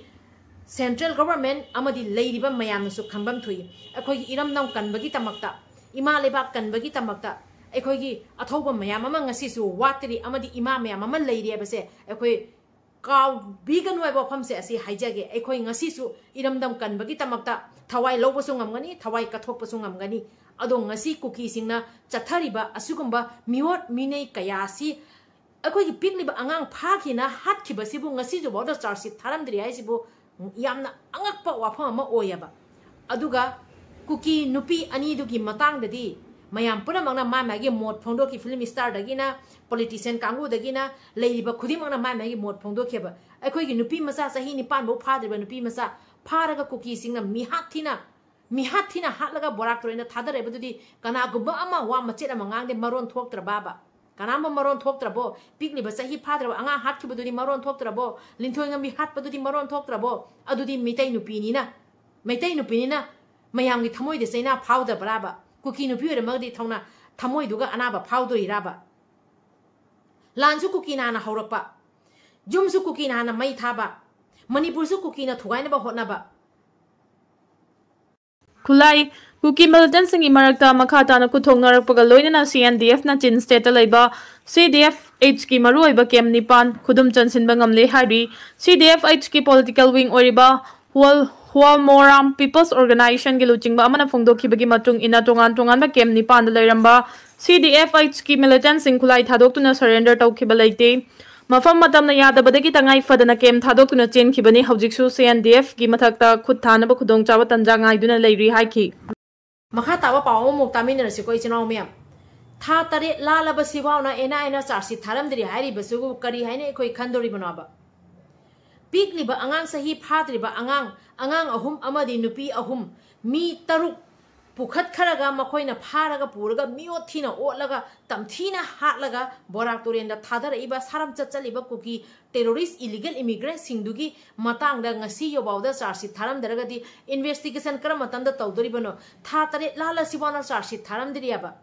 ꯁꯦꯟꯇ꯭ꯔꯦꯜ ꯒꯣꯚꯔꯟꯃꯦꯟ ꯑꯃꯗꯤ ꯂꯩꯔꯤꯕ ꯃꯌꯥꯝꯅꯁꯨ ꯈꯪꯐꯝ ꯊꯣꯛꯏ꯫ ꯑꯩꯈꯣꯏꯒꯤ ꯏꯔꯝꯗꯝ ꯀꯟꯕꯒꯤꯗꯃꯛꯇ, ꯏꯃꯥ ꯂꯩꯕꯥꯛ ꯀꯟꯕꯒꯤꯗꯃꯛꯇ ꯑꯩꯈꯣꯏꯒꯤ ꯑꯊꯧꯕ ꯃꯌꯥꯝ ꯑꯃ ꯉꯁꯤꯁꯨ ꯋꯥꯠꯇ꯭ꯔꯤ, ꯑꯃꯗꯤ ꯏꯃꯥ ꯃꯌꯥꯝ ꯑꯃ ꯂꯩꯔꯤ ꯍꯥꯏꯕꯁꯦ ꯑꯩꯈꯣꯏ ꯀꯥꯎꯕꯤꯒꯅꯨ ꯍꯥꯏꯕ ꯋꯥꯐꯝꯁꯦ ꯑꯁꯤ ꯍꯥꯏꯖꯒꯦ꯫ ꯑꯩꯈꯣꯏ ꯉꯁꯤꯁꯨ ꯏꯔꯝꯗꯝ ꯀꯟꯕꯒꯤꯗꯃꯛꯇ ꯊꯋꯥꯏ ꯂꯧꯕꯁꯨ ꯉꯝꯒꯅꯤ, ꯊꯋꯥꯏ ꯀꯠꯊꯣꯛꯄꯁꯨ ꯉꯝꯒꯅꯤ꯫ ꯑꯗꯣ ꯉꯁꯤ ꯀꯨꯀꯤꯁꯤꯡꯅ ꯆꯠꯊꯔꯤꯕ ꯑꯁꯤꯒꯨꯝꯕ ꯃꯤꯑꯣꯠ ꯃꯤꯅꯩ ꯀꯌꯥ ꯑꯁꯤ ꯑꯩꯈꯣꯏꯒꯤ ꯄꯤꯛꯂꯤꯕ ꯑꯉꯥꯡ ꯐꯥꯈꯤꯅ ꯍꯥꯠꯈꯤꯕꯁꯤꯕꯨ ꯉꯁꯤꯁꯨꯐꯥꯎꯗ ꯆꯥꯔꯖ ꯁꯤꯠ ꯊꯥꯔꯝꯗ꯭ꯔꯤ ꯍꯥꯏꯁꯤꯕꯨ ꯌꯥꯝꯅ ꯑꯉꯛꯄ ꯋꯥꯐꯝ ꯑꯃ ꯑꯣꯏꯌꯦꯕ꯫ ꯑꯗꯨꯒ ꯀꯨꯀꯤ ꯅꯨꯄꯤ ꯑꯅꯤꯗꯨꯒꯤ ꯃꯇꯥꯡꯗꯗꯤ ꯃꯌꯥꯝ ꯄꯨꯝꯅꯃꯛꯅ ꯃꯥꯏ ꯃꯥꯒꯤ ꯃꯣꯠ ꯐꯣꯡꯗꯣꯛꯈꯤ꯫ ꯐꯤꯂꯝ ꯁ꯭ꯇꯥꯔꯗꯒꯤꯅ ꯄꯣꯂꯤꯇꯤꯁꯤꯌꯥꯟ ꯀꯥꯡꯕꯨꯗꯒꯤꯅ ꯂꯩꯔꯤꯕ ꯈꯨꯗꯤꯡꯃꯛꯅ ꯃꯥꯏ ꯃꯥꯒꯤ ꯃꯣꯠ ꯐꯣꯡꯗꯣꯛꯈꯤꯕ꯫ ꯑꯩꯈꯣꯏꯒꯤ ꯅꯨꯄꯤ ꯃꯆꯥ ꯆꯍꯤ ꯅꯤꯄꯥꯟ ꯐꯥꯎ ꯐꯥꯗ꯭ꯔꯤꯕ ꯅꯨꯄꯤ ꯃꯆꯥ ꯐꯥꯔꯒ ꯀꯨꯀꯤꯁꯤꯡꯅ ꯃꯤꯍꯥꯠ ꯊꯤꯅ ꯃꯤꯍꯥꯠ ꯊꯤꯅ ꯍꯥꯠꯂꯒ ꯕꯣꯔꯥꯛ ꯇꯨꯔꯦꯟꯗ ꯊꯥꯗꯔꯛꯏꯕꯗꯨꯗꯤ ꯀꯅꯥꯒꯨꯝꯕ ꯑꯃ ꯋꯥ ꯃꯆꯦꯠ ꯑꯃ ꯉꯥꯡꯗꯦ, ꯃꯔꯣꯟ ꯊꯣꯛꯇ꯭ꯔꯕꯕ? ꯀꯅꯥꯝꯕ ꯃꯔꯣꯟ ꯊꯣꯛꯇ꯭ꯔꯕꯣ? ꯄꯤꯛꯂꯤꯕ ꯆꯍꯤ ꯐꯥꯗ꯭ꯔꯕ ꯑꯉꯥꯡ ꯍꯥꯠꯈꯤꯕꯗꯨꯗꯤ ꯃꯔꯣꯟ ꯊꯣꯛꯇ꯭ꯔꯕꯣ? ꯂꯤꯟꯊꯣꯏ ꯉꯝꯕꯤ ꯍꯥꯠꯄꯗꯨꯗꯤ ꯃꯔꯣꯟ ꯊꯣꯛꯇ꯭ꯔꯕꯣ? ꯑꯗꯨꯗꯤ ꯃꯤꯇꯩ ꯅꯨꯄꯤꯅꯤꯅ, ꯃꯩꯇꯩ ꯅꯨꯄꯤꯅꯤꯅ ꯃꯌꯥꯝꯒꯤ ꯊꯃꯣꯏꯗ ꯆꯩꯅꯥ ꯐꯥꯎꯗꯕ꯭ꯔꯥꯕ? ꯀꯨꯀꯤ ꯅꯨꯄꯤ ꯑꯣꯏꯔꯝꯃꯒꯗꯤ ꯊꯧꯅ ꯊꯃꯣꯏꯗꯨꯒ ꯑꯅꯥꯕ ꯐꯥꯎꯗꯣꯏꯔꯥꯕ? ꯂꯥꯟꯁꯨ ꯀꯨꯀꯤꯅ ꯍꯥꯟꯅ ꯍꯧꯔꯛꯄ, ꯌꯨꯝꯁꯨ ꯀꯨꯀꯤꯅ ꯍꯥꯟꯅ ꯃꯩ ꯊꯥꯕ, ꯃꯅꯤꯄꯨꯔꯁꯨ ꯀꯨꯀꯤꯅ ꯊꯨꯒꯥꯏꯅꯕ ꯍꯣꯠꯅꯕ꯫ ꯈꯨꯠꯂꯥꯏ꯫ ꯀꯨꯀꯤ ꯃꯤꯂꯤꯇꯦꯟꯠꯁꯤꯡꯒꯤ ꯃꯔꯛꯇ ꯃꯈꯥ ꯇꯥꯅ ꯈꯨꯠꯊꯣꯛꯅꯔꯛꯄꯒ ꯂꯣꯏꯅꯅ ꯁꯤ ꯑꯦꯟ ꯗꯤ ꯑꯦꯐꯅ ꯆꯤꯟ ꯁ꯭ꯇꯦꯠꯇ ꯂꯩꯕ ꯁꯤ ꯗꯤ ꯑꯦꯐ ꯑꯩꯆꯀꯤ ꯃꯔꯨꯑꯣꯏꯕ ꯀꯦꯝꯞ ꯅꯤꯄꯥꯟ ꯈꯨꯗꯨꯝ ꯆꯟꯁꯤꯟꯕ ꯉꯝꯂꯦ ꯍꯥꯏꯔꯤ꯫ ꯁꯤ ꯗꯤ ꯑꯦꯐ ꯑꯩꯆꯀꯤ ꯄꯣꯂꯤꯇꯤꯀꯦꯜ ꯋꯤꯡ ꯑꯣꯏꯔꯤꯕ ꯍꯣꯜ ꯍꯣꯜꯃꯣꯔꯥꯝ ꯄꯤꯄꯜꯁ ꯑꯣꯔꯒꯅꯥꯏꯖꯦꯁꯟꯒꯤ ꯂꯨꯆꯤꯡꯕ ꯑꯃꯅ ꯐꯣꯡꯗꯣꯛꯈꯤꯕꯒꯤ ꯃꯇꯨꯡ ꯏꯟꯅ, ꯇꯣꯉꯥꯟ ꯇꯣꯉꯥꯟꯕ ꯀꯦꯝꯞ ꯅꯤꯄꯥꯟꯗ ꯂꯩꯔꯝꯕ ꯁꯤ ꯗꯤ ꯑꯦꯐ ꯑꯩꯆꯀꯤ ꯃꯤꯂꯤꯇꯦꯟꯠꯁꯤꯡ ꯈꯨꯠꯂꯥꯏ ꯊꯥꯗꯣꯛꯇꯨꯅ ꯁꯔꯦꯟꯗꯔ ꯇꯧꯈꯤꯕ ꯂꯩꯇꯦ꯫ ꯃꯐꯝ ꯃꯇꯝꯅ ꯌꯥꯗꯕꯗꯒꯤ ꯇꯉꯥꯏ ꯐꯗꯅ ꯀꯦꯝꯞ ꯊꯥꯗꯣꯛꯇꯨꯅ ꯆꯦꯟꯈꯤꯕꯅꯤ꯫ ꯍꯧꯖꯤꯛꯁꯨ ꯁꯤ ꯑꯦꯟ ꯗꯤ ꯑꯦꯐꯀꯤ ꯃꯊꯛꯇ ꯈꯨꯠ ꯊꯥꯅꯕ ꯈꯨꯗꯣꯡꯆꯥꯕ ꯇꯟꯖꯥ ꯉꯥꯏꯗꯨꯅ ꯂꯩꯔꯤ ꯍꯥꯏꯈꯤ꯫ ꯃꯈꯥ ꯇꯥꯕ ꯄꯥꯎ ꯑꯃꯃꯨꯛ ꯇꯥꯃꯤꯟꯅꯔꯁꯤꯀꯣ, ꯏꯆꯤꯟ ꯏꯅꯥꯎ ꯃꯌꯥꯝ꯫ ꯊꯥ ꯇꯔꯦꯠ ꯂꯥꯜꯂꯕ ꯁꯤꯐꯥꯎꯅ ꯑꯦꯟ ꯑꯥꯏ ꯑꯦꯅ ꯆꯥꯔꯖꯁꯤꯠ ꯊꯥꯔꯝꯗ꯭ꯔꯤ ꯍꯥꯏꯔꯤꯕꯁꯤꯕꯨ ꯀꯔꯤ ꯍꯥꯏꯅ ꯑꯩꯈꯣꯏ ꯈꯟꯗꯣꯔꯤꯕꯅꯣꯕ? ꯄꯤꯛꯂꯤꯕ ꯑꯉꯥꯡ, ꯆꯍꯤ ꯐꯥꯗ꯭ꯔꯤꯕ ꯑꯉꯥꯡ, ꯑꯉꯥꯡ ꯑꯍꯨꯝ ꯑꯃꯗꯤ ꯅꯨꯄꯤ ꯑꯍꯨꯝ, ꯃꯤ ꯇꯔꯨꯛ ꯄꯨꯈꯠꯈ꯭ꯔꯒ ꯃꯈꯣꯏꯅ ꯐꯥꯔꯒ ꯄꯨꯔꯒ ꯃꯤꯑꯣꯠ ꯊꯤꯅ ꯑꯣꯠꯂꯒ ꯇꯝꯊꯤꯅ ꯍꯥꯠꯂꯒ ꯕꯣꯔꯥꯛ ꯇꯨꯔꯦꯟꯗ ꯊꯥꯗꯔꯛꯏꯕ, ꯁꯥꯔꯝ ꯆꯠꯆꯜꯂꯤꯕ ꯀꯨꯀꯤ ꯇꯦꯔꯣꯔꯤꯁ ꯏꯂꯤꯒꯦꯜ ꯏꯃꯤꯒ꯭ꯔꯦꯟꯠꯁꯤꯡꯗꯨꯒꯤ ꯃꯇꯥꯡꯗ ꯉꯁꯤ ꯌꯧꯐꯥꯎꯗ ꯆꯥꯔꯖꯁꯤꯠ ꯊꯥꯔꯝꯗ꯭ꯔꯒꯗꯤ ꯏꯟꯚꯦꯁꯇꯤꯒꯦꯁꯟ ꯀꯔꯝꯕ ꯃꯇꯝꯗ ꯇꯧꯗꯣꯔꯤꯕꯅꯣ? ꯊꯥ ꯇꯔꯦꯠ ꯂꯥꯜꯂꯁꯤꯐꯥꯎꯅ ꯆꯥꯔꯖꯁꯤꯠ ꯊꯥꯔꯝꯗ꯭ꯔꯤꯑꯕ꯫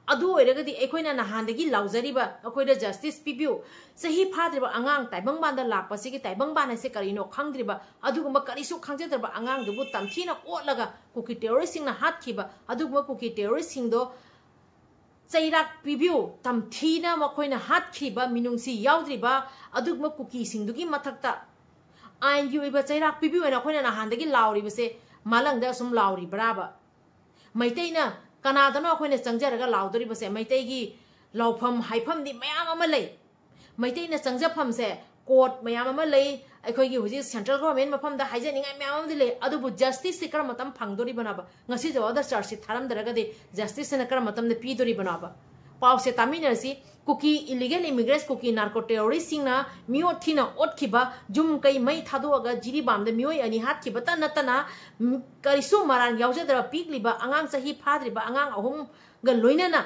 ꯑꯗꯨ ꯑꯣꯏꯔꯒꯗꯤ ꯑꯩꯈꯣꯏꯅ ꯅꯍꯥꯟꯗꯒꯤ ꯂꯥꯎꯖꯔꯤꯕ, ꯑꯩꯈꯣꯏꯗ ꯖꯁꯇꯤꯁ ꯄꯤꯕꯤꯌꯨ, ꯆꯍꯤ ꯐꯥꯗ꯭ꯔꯤꯕ ꯑꯉꯥꯡ ꯇꯥꯏꯕꯪꯕꯥꯟꯗ ꯂꯥꯛꯄꯁꯤꯒꯤ ꯇꯥꯏꯕꯪꯕꯥꯟ ꯍꯥꯏꯁꯦ ꯀꯔꯤꯅꯣ ꯈꯪꯗ꯭ꯔꯤꯕ, ꯑꯗꯨꯒꯨꯝꯕ ꯀꯔꯤꯁꯨ ꯈꯪꯖꯗ꯭ꯔꯕ ꯑꯉꯥꯡꯗꯨꯕꯨ ꯇꯝꯊꯤꯅ ꯑꯣꯠꯂꯒ ꯀꯨꯀꯤ ꯇꯦꯔꯣꯔꯤꯁꯁꯤꯡꯅ ꯍꯥꯠꯈꯤꯕ ꯑꯗꯨꯒꯨꯝꯕ ꯀꯨꯀꯤ ꯇꯦꯔꯣꯔꯤꯁꯁꯤꯡꯗꯣ ꯆꯩꯔꯥꯛ ꯄꯤꯕꯤꯌꯨ, ꯇꯝꯊꯤꯅ ꯃꯈꯣꯏꯅ ꯍꯥꯠꯈꯤꯕ ꯃꯤꯅꯨꯡꯁꯤ ꯌꯥꯎꯗ꯭ꯔꯤꯕ ꯑꯗꯨꯒꯨꯝꯕ ꯀꯨꯀꯤꯁꯤꯡꯗꯨꯒꯤ ꯃꯊꯛꯇ ꯑꯥꯏꯟꯒꯤ ꯑꯣꯏꯕ ꯆꯩꯔꯥꯛ ꯄꯤꯕꯤꯌꯨ ꯍꯥꯏꯅ ꯑꯩꯈꯣꯏꯅ ꯅꯍꯥꯟꯗꯒꯤ ꯂꯥꯎꯔꯤꯕꯁꯦ ꯃꯥꯂꯪꯗ ꯑꯁꯨꯝ ꯂꯥꯎꯔꯤꯕ꯭ꯔꯥꯕ? ꯃꯩꯇꯩꯅ ꯀꯅꯥꯗꯅꯣ ꯑꯩꯈꯣꯏꯅ ꯆꯪꯖꯔꯒ ꯂꯥꯎꯗꯣꯔꯤꯕꯁꯦ? ꯃꯩꯇꯩꯒꯤ ꯂꯥꯎꯐꯝ ꯍꯥꯏꯐꯝꯗꯤ ꯃꯌꯥꯝ ꯑꯃ ꯂꯩ꯫ ꯃꯩꯇꯩꯅ ꯆꯪꯖꯐꯝꯁꯦ ꯀꯣꯔꯠ ꯃꯌꯥꯝ ꯑꯃ ꯂꯩ, ꯑꯩꯈꯣꯏꯒꯤ ꯍꯧꯖꯤꯛ ꯁꯦꯟꯇ꯭ꯔꯦꯜ ꯒꯣꯔꯃꯦꯟ ꯃꯐꯝꯗ ꯍꯥꯏꯖꯅꯤꯡꯉꯥꯏ ꯃꯌꯥꯝ ꯑꯃꯗꯤ ꯂꯩ, ꯑꯗꯨꯕꯨ ꯖꯁꯇꯤꯁꯁꯤ ꯀꯔꯝꯕ ꯃꯇꯝ ꯐꯪꯗꯣꯔꯤꯕꯅꯣꯕ? ꯉꯁꯤ ꯐꯥꯎꯕꯗ ꯆꯥꯔꯖꯁꯤꯠ ꯊꯥꯔꯝꯗ꯭ꯔꯒꯗꯤ ꯖꯁꯇꯤꯁꯁꯤꯅ ꯀꯔꯝꯕ ꯃꯇꯝꯗ ꯄꯤꯗꯣꯔꯤꯕꯅꯣꯕ? ꯄꯥꯎꯁꯦ ꯇꯥꯃꯤꯟꯅꯔꯁꯤ꯫ ꯀꯨꯀꯤ ꯏꯂꯤꯒꯦꯜ ꯏꯃꯤꯒ꯭ꯔꯦꯟꯁ, ꯀꯨꯀꯤ ꯅꯥꯔꯀꯣ ꯇꯦꯔꯣꯔꯤꯁꯁꯤꯡꯅ ꯃꯤꯑꯣꯠ ꯊꯤꯅ ꯑꯣꯠꯈꯤꯕ, ꯌꯨꯝ ꯀꯩ ꯃꯩ ꯊꯥꯗꯣꯛꯑꯒ ꯖꯤꯔꯤꯕꯥꯝꯗ ꯃꯤꯑꯣꯏ ꯑꯅꯤ ꯍꯥꯠꯈꯤꯕꯇ ꯅꯠꯇꯅ, ꯀꯔꯤꯁꯨ ꯃꯔꯥꯟ ꯌꯥꯎꯖꯗꯕ ꯄꯤꯛꯂꯤꯕ ꯑꯉꯥꯡ, ꯆꯍꯤ ꯐꯥꯗ꯭ꯔꯤꯕ ꯑꯉꯥꯡ ꯑꯍꯨꯝꯒ ꯂꯣꯏꯅꯅ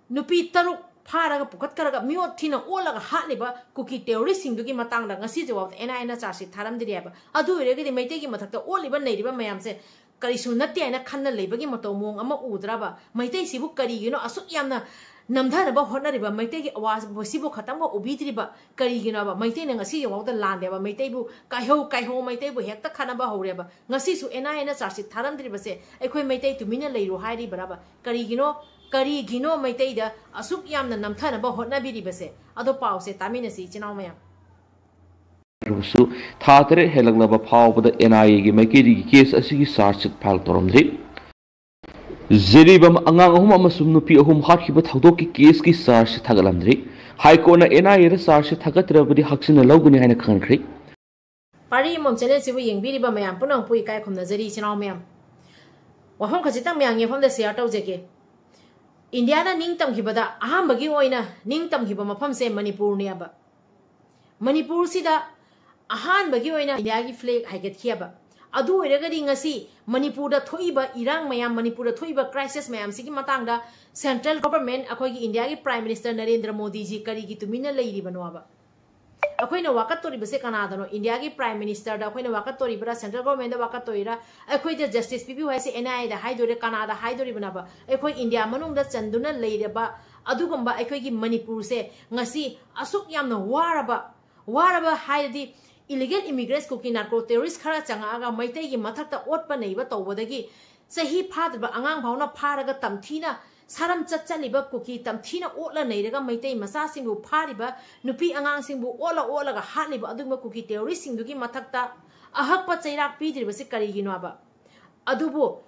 ꯅꯨꯄꯤ ꯇꯔꯨꯛ ꯐꯥꯔꯒ ꯄꯨꯈꯠꯈ꯭ꯔꯒ ꯃꯤꯑꯣꯠ ꯊꯤꯅ ꯑꯣꯜꯂꯒ ꯍꯥꯠꯂꯤꯕ ꯀꯨꯀꯤ ꯇꯦꯔꯣꯔꯤꯁꯁꯤꯡꯗꯨꯒꯤ ꯃꯇꯥꯡꯗ ꯉꯁꯤ ꯐꯥꯎꯕꯗ ꯑꯦꯟ ꯑꯥꯏ ꯑꯦꯅ ꯆꯥꯔꯖꯁꯤꯠ ꯊꯥꯔꯝꯗ꯭ꯔꯤ ꯍꯥꯏꯕ꯫ ꯑꯗꯨ ꯑꯣꯏꯔꯒꯗꯤ ꯃꯩꯇꯩꯒꯤ ꯃꯊꯛꯇ ꯑꯣꯜꯂꯤꯕ ꯅꯩꯔꯤꯕ ꯃꯌꯥꯝꯁꯦ ꯀꯔꯤꯁꯨ ꯅꯠꯇꯦ ꯍꯥꯏꯅ ꯈꯟꯅ ꯂꯩꯕꯒꯤ ꯃꯇꯧ ꯃꯑꯣꯡ ꯑꯃ ꯎꯗ꯭ꯔꯕ? ꯃꯩꯇꯩꯁꯤꯕꯨ ꯀꯔꯤꯒꯤꯅꯣ ꯑꯁꯨꯛ ꯌꯥꯝꯅ ꯅꯝꯊꯅꯕ ꯍꯣꯠꯅꯔꯤꯕ? ꯃꯩꯇꯩꯒꯤ ꯑꯋꯥꯕꯁꯤꯕꯨ ꯈꯇꯪꯕꯨ ꯎꯕꯤꯗ꯭ꯔꯤꯕ ꯀꯔꯤꯒꯤꯅꯣꯕ? ꯃꯩꯇꯩꯅ ꯉꯁꯤ ꯐꯥꯎꯕꯗ ꯂꯥꯟꯗꯦꯕ, ꯃꯩꯇꯩꯕꯨ ꯀꯥꯏꯍꯧ ꯀꯥꯏꯍꯧ ꯃꯩꯇꯩꯕꯨ ꯍꯦꯛꯇ ꯈꯠꯅꯕ ꯍꯧꯔꯦꯕ꯫ ꯉꯁꯤꯁꯨ ꯑꯦꯟ ꯑꯥꯏ ꯑꯦꯅ ꯆꯥꯔꯖꯁꯤꯠ ꯊꯥꯔꯝꯗ꯭ꯔꯤꯕꯁꯦ ꯑꯩꯈꯣꯏ ꯃꯩꯇꯩ ꯇꯨꯃꯤꯟꯅ ꯂꯩꯔꯣ ꯍꯥꯏꯔꯤꯕ꯭ꯔꯕ? ꯀꯔꯤꯒꯤꯅꯣ, ꯀꯔꯤꯒꯤꯅꯣ ꯃꯩꯇꯩꯗ ꯑꯁꯨꯛ ꯌꯥꯝꯅ ꯅꯝꯊꯅꯕ ꯍꯣꯠꯅꯕꯤꯔꯤꯕꯁꯦ? ꯑꯗꯣ ꯄꯥꯎꯁꯦ ꯇꯥꯃꯤꯟꯅꯁꯤ, ꯏꯆꯤꯟ ꯏꯅꯥꯎ ꯃꯌꯥꯝ꯫ ꯑꯗꯨꯕꯨꯁꯨ ꯊꯥ ꯇꯔꯦꯠ ꯍꯦꯜꯂꯛꯂꯕ ꯐꯥꯎꯕꯗ ꯑꯦꯟ ꯑꯥꯏ ꯑꯦꯒꯤ ꯃꯥꯏꯀꯩꯗꯒꯤ ꯀꯦꯁ ꯑꯁꯤꯒꯤ ꯆꯥꯔꯖꯁꯤꯠ ꯐꯥꯏꯜ ꯇꯧꯔꯝꯗ꯭ꯔꯤ꯫ ꯖꯤꯔꯤꯕꯥꯝ ꯑꯉꯥꯡ ꯑꯍꯨꯝ ꯑꯃꯁꯨꯡ ꯅꯨꯄꯤ ꯑꯍꯨꯝ ꯍꯥꯠꯈꯤꯕ ꯊꯧꯗꯣꯛꯀꯤ ꯀꯦꯁꯀꯤ ꯆꯥꯔꯖꯁꯤꯠ ꯊꯥꯒꯠꯂꯝꯗ꯭ꯔꯤ꯫ ꯍꯥꯏ ꯀꯣꯔꯠꯅ ꯑꯦꯟ ꯑꯥꯏ ꯑꯦꯗ ꯆꯥꯔꯖꯁꯤꯠ ꯊꯥꯒꯠꯇ꯭ꯔꯕꯗꯤ ꯍꯛꯆꯤꯟꯅ ꯂꯧꯒꯅꯤ ꯍꯥꯏꯅ ꯈꯪꯍꯟꯈ꯭ꯔꯤ꯫ ꯄꯥꯔꯤ ꯑꯃꯃꯝ ꯆꯦꯅꯦꯜꯁꯤꯕꯨ ꯌꯦꯡꯕꯤꯔꯤꯕ ꯃꯌꯥꯝ ꯄꯨꯝꯅꯃꯛꯄꯨ ꯏꯀꯥꯏ ꯈꯨꯝꯅꯖꯔꯤ, ꯏꯆꯤꯟ ꯏꯅꯥꯎ ꯃꯌꯥꯝ꯫ ꯋꯥꯐꯝ ꯈꯖꯤꯛꯇꯪ ꯃꯌꯥꯝꯒꯤ ꯃꯐꯝꯗ ꯁꯤꯌꯥꯔ ꯇꯧꯖꯒꯦ꯫ ꯏꯟꯗꯤꯌꯥꯅ ꯅꯤꯡꯇꯝꯈꯤꯕꯗ ꯑꯍꯥꯟꯕꯒꯤ ꯑꯣꯏꯅ ꯅꯤꯡꯇꯝꯈꯤꯕ ꯃꯐꯝꯁꯦ ꯃꯅꯤꯄꯨꯔꯅꯦꯕ꯫ ꯃꯅꯤꯄꯨꯔꯁꯤꯗ ꯑꯍꯥꯟꯕꯒꯤ ꯑꯣꯏꯅ ꯏꯟꯗꯤꯌꯥꯒꯤ ꯐ꯭ꯂꯦꯒ ꯍꯥꯏꯒꯠꯈꯤꯑꯕ꯫ ꯑꯗꯨ ꯑꯣꯏꯔꯒꯗꯤ ꯉꯁꯤ ꯃꯅꯤꯄꯨꯔꯗ ꯊꯣꯛꯏꯕ ꯏꯔꯥꯡ ꯃꯌꯥꯝ, ꯃꯅꯤꯄꯨꯔꯗ ꯊꯣꯛꯏꯕ ꯀ꯭ꯔꯥꯏꯁꯤꯁ ꯃꯌꯥꯝꯁꯤꯒꯤ ꯃꯇꯥꯡꯗ ꯁꯦꯟꯇ꯭ꯔꯦꯜ ꯒꯣꯚꯔꯟꯃꯦꯟꯠ, ꯑꯩꯈꯣꯏꯒꯤ ꯏꯟꯗꯤꯌꯥꯒꯤ ꯄ꯭ꯔꯥꯏꯝ ꯃꯤꯅꯤꯁꯇꯔ ꯅꯔꯦꯟꯗ꯭ꯔ ꯃꯣꯗꯤꯖꯤ ꯀꯔꯤꯒꯤ ꯇꯨꯃꯤꯟꯅ ꯂꯩꯔꯤꯕꯅꯣꯕ? ꯑꯩꯈꯣꯏꯅ ꯋꯥꯀꯠꯇꯣꯔꯤꯕꯁꯦ ꯀꯅꯥꯗꯅꯣ? ꯏꯟꯗꯤꯌꯥꯒꯤ ꯄ꯭ꯔꯥꯏꯝ ꯃꯤꯅꯤꯁꯇꯔꯗ ꯑꯩꯈꯣꯏꯅ ꯋꯥꯀꯠꯇꯣꯔꯤꯕ꯭ꯔꯥ, ꯁꯦꯟꯇ꯭ꯔꯦꯜ ꯒꯣꯚꯔꯟꯃꯦꯟꯠꯗ ꯋꯥꯀꯠꯇꯣꯔꯤꯔꯥ? ꯑꯩꯈꯣꯏꯗ ꯖꯁꯇꯤꯁ ꯄꯤꯕꯤꯌꯨ ꯍꯥꯏꯁꯦ ꯑꯦꯟ ꯑꯥꯏ ꯑꯦꯗ ꯍꯥꯏꯗꯣꯏꯔꯥ, ꯀꯅꯥꯗ ꯍꯥꯏꯗꯣꯔꯤꯕꯅꯣꯕ? ꯑꯩꯈꯣꯏ ꯏꯟꯗꯤꯌꯥ ꯃꯅꯨꯡꯗ ꯆꯟꯗꯨꯅ ꯂꯩꯔꯕ ꯑꯗꯨꯒꯨꯝꯕ ꯑꯩꯈꯣꯏꯒꯤ ꯃꯅꯤꯄꯨꯔꯁꯦ ꯉꯁꯤ ꯑꯁꯨꯛ ꯌꯥꯝꯅ ꯋꯥꯔꯕ, ꯋꯥꯔꯕ ꯍꯥꯏꯔꯗꯤ ꯏꯂꯤꯒꯦꯜ ꯏꯃꯤꯒ꯭ꯔꯦꯟꯠꯁ, ꯀꯨꯀꯤ ꯅꯥꯔꯀꯣ ꯇꯦꯔꯣꯔꯤꯁ ꯈꯔ ꯆꯪꯉꯛꯑꯒ ꯃꯩꯇꯩꯒꯤ ꯃꯊꯛꯇ ꯑꯣꯠꯄ ꯅꯩꯕ ꯇꯧꯕꯗꯒꯤ ꯆꯍꯤ ꯐꯥꯗ꯭ꯔꯤꯕ ꯑꯉꯥꯡ ꯐꯥꯎꯅ ꯐꯥꯔꯒ ꯇꯝꯊꯤꯅ ꯁꯥꯔꯝ ꯆꯠꯆꯜꯂꯤꯕ, ꯀꯨꯀꯤ ꯇꯝꯊꯤꯅ ꯑꯣꯠꯂ ꯅꯩꯔꯒ ꯃꯩꯇꯩ ꯃꯆꯥꯁꯤꯡꯕꯨ ꯐꯥꯔꯤꯕ, ꯅꯨꯄꯤ ꯑꯉꯥꯡꯁꯤꯡꯕꯨ ꯑꯣꯠꯂ ꯑꯣꯠꯂꯒ ꯍꯥꯠꯂꯤꯕ ꯑꯗꯨꯒꯨꯝꯕ ꯀꯨꯀꯤ ꯇꯦꯔꯣꯔꯤꯁꯁꯤꯡꯗꯨꯒꯤ ꯃꯊꯛꯇ ꯑꯍꯛꯄ ꯆꯩꯔꯥꯛ ꯄꯤꯗ꯭ꯔꯤꯕꯁꯤ ꯀꯔꯤꯒꯤꯅꯣꯕ? ꯑꯗꯨꯕꯨ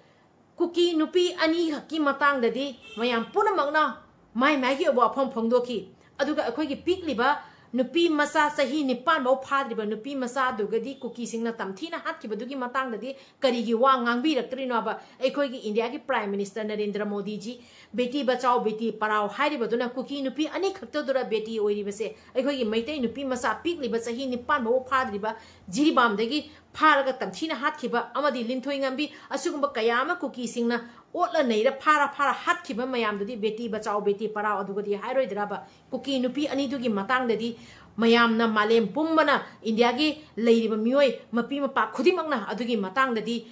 ꯀꯨꯀꯤ ꯅꯨꯄꯤ ꯑꯅꯤꯈꯛꯀꯤ ꯃꯇꯥꯡꯗꯗꯤ ꯃꯌꯥꯝ ꯄꯨꯝꯅꯃꯛꯅ ꯃꯥꯏ ꯃꯥꯏꯒꯤ ꯑꯣꯏꯕ ꯋꯥꯐꯝ ꯐꯣꯡꯗꯣꯛꯈꯤ꯫ ꯑꯗꯨꯒ ꯑꯩꯈꯣꯏꯒꯤ ꯄꯤꯛꯂꯤꯕ ꯅꯨꯄꯤ ꯃꯆꯥ ꯆꯍꯤ ꯅꯤꯄꯥꯟ ꯐꯥꯎ ꯐꯥꯗ꯭ꯔꯤꯕ ꯅꯨꯄꯤ ꯃꯆꯥꯗꯨꯒꯗꯤ ꯀꯨꯀꯤꯁꯤꯡꯅ ꯇꯝꯊꯤꯅ ꯍꯥꯠꯈꯤꯕꯗꯨꯒꯤ ꯃꯇꯥꯡꯗꯗꯤ ꯀꯔꯤꯒꯤ ꯋꯥ ꯉꯥꯡꯕꯤꯔꯛꯇ꯭ꯔꯤꯅꯣꯕ? ꯑꯩꯈꯣꯏꯒꯤ ꯏꯟꯗꯤꯌꯥꯒꯤ Prime Minister ꯅꯔꯦꯟꯗ꯭ꯔ ꯃꯣꯗꯤꯖꯤ ꯕꯦꯇꯤ ꯕꯆꯥꯎ ꯕꯦꯇꯤ ꯄꯔꯥꯎ ꯍꯥꯏꯔꯤꯕꯗꯨꯅ ꯀꯨꯀꯤ ꯅꯨꯄꯤ ꯑꯅꯤꯈꯛꯇꯗꯨꯔ ꯕꯦꯇꯤ ꯑꯣꯏꯔꯤꯕꯁꯦ? ꯑꯩꯈꯣꯏꯒꯤ ꯃꯩꯇꯩ ꯅꯨꯄꯤ ꯃꯆꯥ ꯄꯤꯛꯂꯤꯕ ꯆꯍꯤ ꯅꯤꯄꯥꯟ ꯐꯥꯎ ꯐꯥꯗ꯭ꯔꯤꯕ ꯖꯤꯔꯤꯕꯥꯝꯗꯒꯤ ꯐꯥꯔꯒ ꯇꯝꯊꯤꯅ ꯍꯥꯠꯈꯤꯕ ꯑꯃꯗꯤ ꯂꯤꯟꯊꯣꯏ ꯉꯝꯕꯤ, ꯑꯁꯤꯒꯨꯝꯕ ꯀꯌꯥ ꯑꯃ ꯀꯨꯀꯤꯁꯤꯡꯅ ꯑꯣꯠꯂ ꯅꯩꯔ ꯐꯥꯔ ꯐꯥꯔ ꯍꯥꯠꯈꯤꯕ ꯃꯌꯥꯝꯗꯨꯗꯤ ꯕꯦꯇꯤ ꯕꯆꯥꯎ ꯕꯦꯇꯤ ꯄꯔꯥꯎ ꯑꯗꯨꯒꯗꯤ ꯍꯥꯏꯔꯣꯏꯗ꯭ꯔꯕ? ꯀꯨꯀꯤ ꯅꯨꯄꯤ ꯑꯅꯤꯗꯨꯒꯤ ꯃꯇꯥꯡꯗꯗꯤ ꯃꯌꯥꯝꯅ, ꯃꯥꯂꯦꯝ ꯄꯨꯝꯕꯅ, ꯏꯟꯗꯤꯌꯥꯒꯤ ꯂꯩꯔꯤꯕ ꯃꯤꯑꯣꯏ ꯃꯄꯤ ꯃꯄꯥ ꯈꯨꯗꯤꯡꯃꯛꯅ ꯑꯗꯨꯒꯤ ꯃꯇꯥꯡꯗꯗꯤ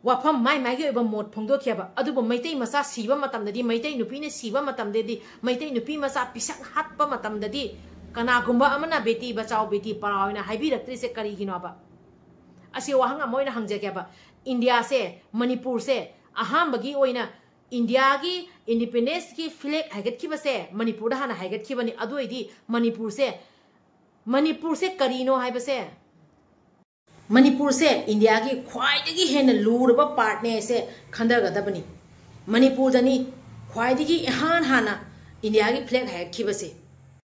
ꯋꯥꯐꯝ ꯃꯥꯏ ꯃꯥꯏꯒꯤ ꯑꯣꯏꯕ ꯃꯣꯠ ꯐꯣꯡꯗꯣꯛꯈꯤꯑꯕ꯫ ꯑꯗꯨꯕꯨ ꯃꯩꯇꯩ ꯃꯆꯥ ꯁꯤꯕ ꯃꯇꯝꯗꯗꯤ, ꯃꯩꯇꯩ ꯅꯨꯄꯤꯅ ꯁꯤꯕ ꯃꯇꯝꯗꯗꯤ, ꯃꯩꯇꯩ ꯅꯨꯄꯤ ꯃꯆꯥ ꯄꯤꯁꯛ ꯍꯥꯠꯄ ꯃꯇꯝꯗꯗꯤ ꯀꯅꯥꯒꯨꯝꯕ ꯑꯃꯅ ꯕꯦꯇꯤ ꯕꯆꯥꯎ ꯕꯦꯇꯤ ꯄꯔꯥꯎ ꯍꯥꯏꯅ ꯍꯥꯏꯕꯤꯔꯛꯇ꯭ꯔꯤꯁꯦ ꯀꯔꯤꯒꯤꯅꯣꯕ? ꯑꯁꯤ ꯋꯥꯍꯪ ꯑꯃ ꯑꯣꯏꯅ ꯍꯪꯖꯒꯦꯕ꯫ ꯏꯟꯗꯤꯌꯥꯁꯦ, ꯃꯅꯤꯄꯨꯔꯁꯦ ꯑꯍꯥꯟꯕꯒꯤ ꯑꯣꯏꯅ ꯏꯟꯗꯤꯌꯥꯒꯤ independenceꯀꯤ flag ꯍꯥꯏꯒꯠꯈꯤꯕꯁꯦ ꯃꯅꯤꯄꯨꯔꯗ ꯍꯥꯟꯅ ꯍꯥꯏꯒꯠꯈꯤꯕꯅꯤ꯫ ꯑꯗꯨ ꯑꯣꯏꯗꯤ ꯃꯅꯤꯄꯨꯔꯁꯦ, ꯃꯅꯤꯄꯨꯔꯁꯦ ꯀꯔꯤꯅꯣ ꯍꯥꯏꯕꯁꯦ, ꯃꯅꯤꯄꯨꯔꯁꯦ ꯏꯟꯗꯤꯌꯥꯒꯤ ꯈ꯭ꯋꯥꯏꯗꯒꯤ ꯍꯦꯟꯅ ꯂꯨꯔꯕ partꯅꯦ ꯍꯥꯏꯁꯦ ꯈꯟꯊꯒꯗꯕꯅꯤ꯫ ꯃꯅꯤꯄꯨꯔꯗꯅꯤ ꯈ꯭ꯋꯥꯏꯗꯒꯤ ꯏꯍꯥꯟ ꯍꯥꯟꯅ ꯏꯟꯗꯤꯌꯥꯒꯤ flag ꯍꯥꯏꯒꯠꯈꯤꯕꯁꯦ꯫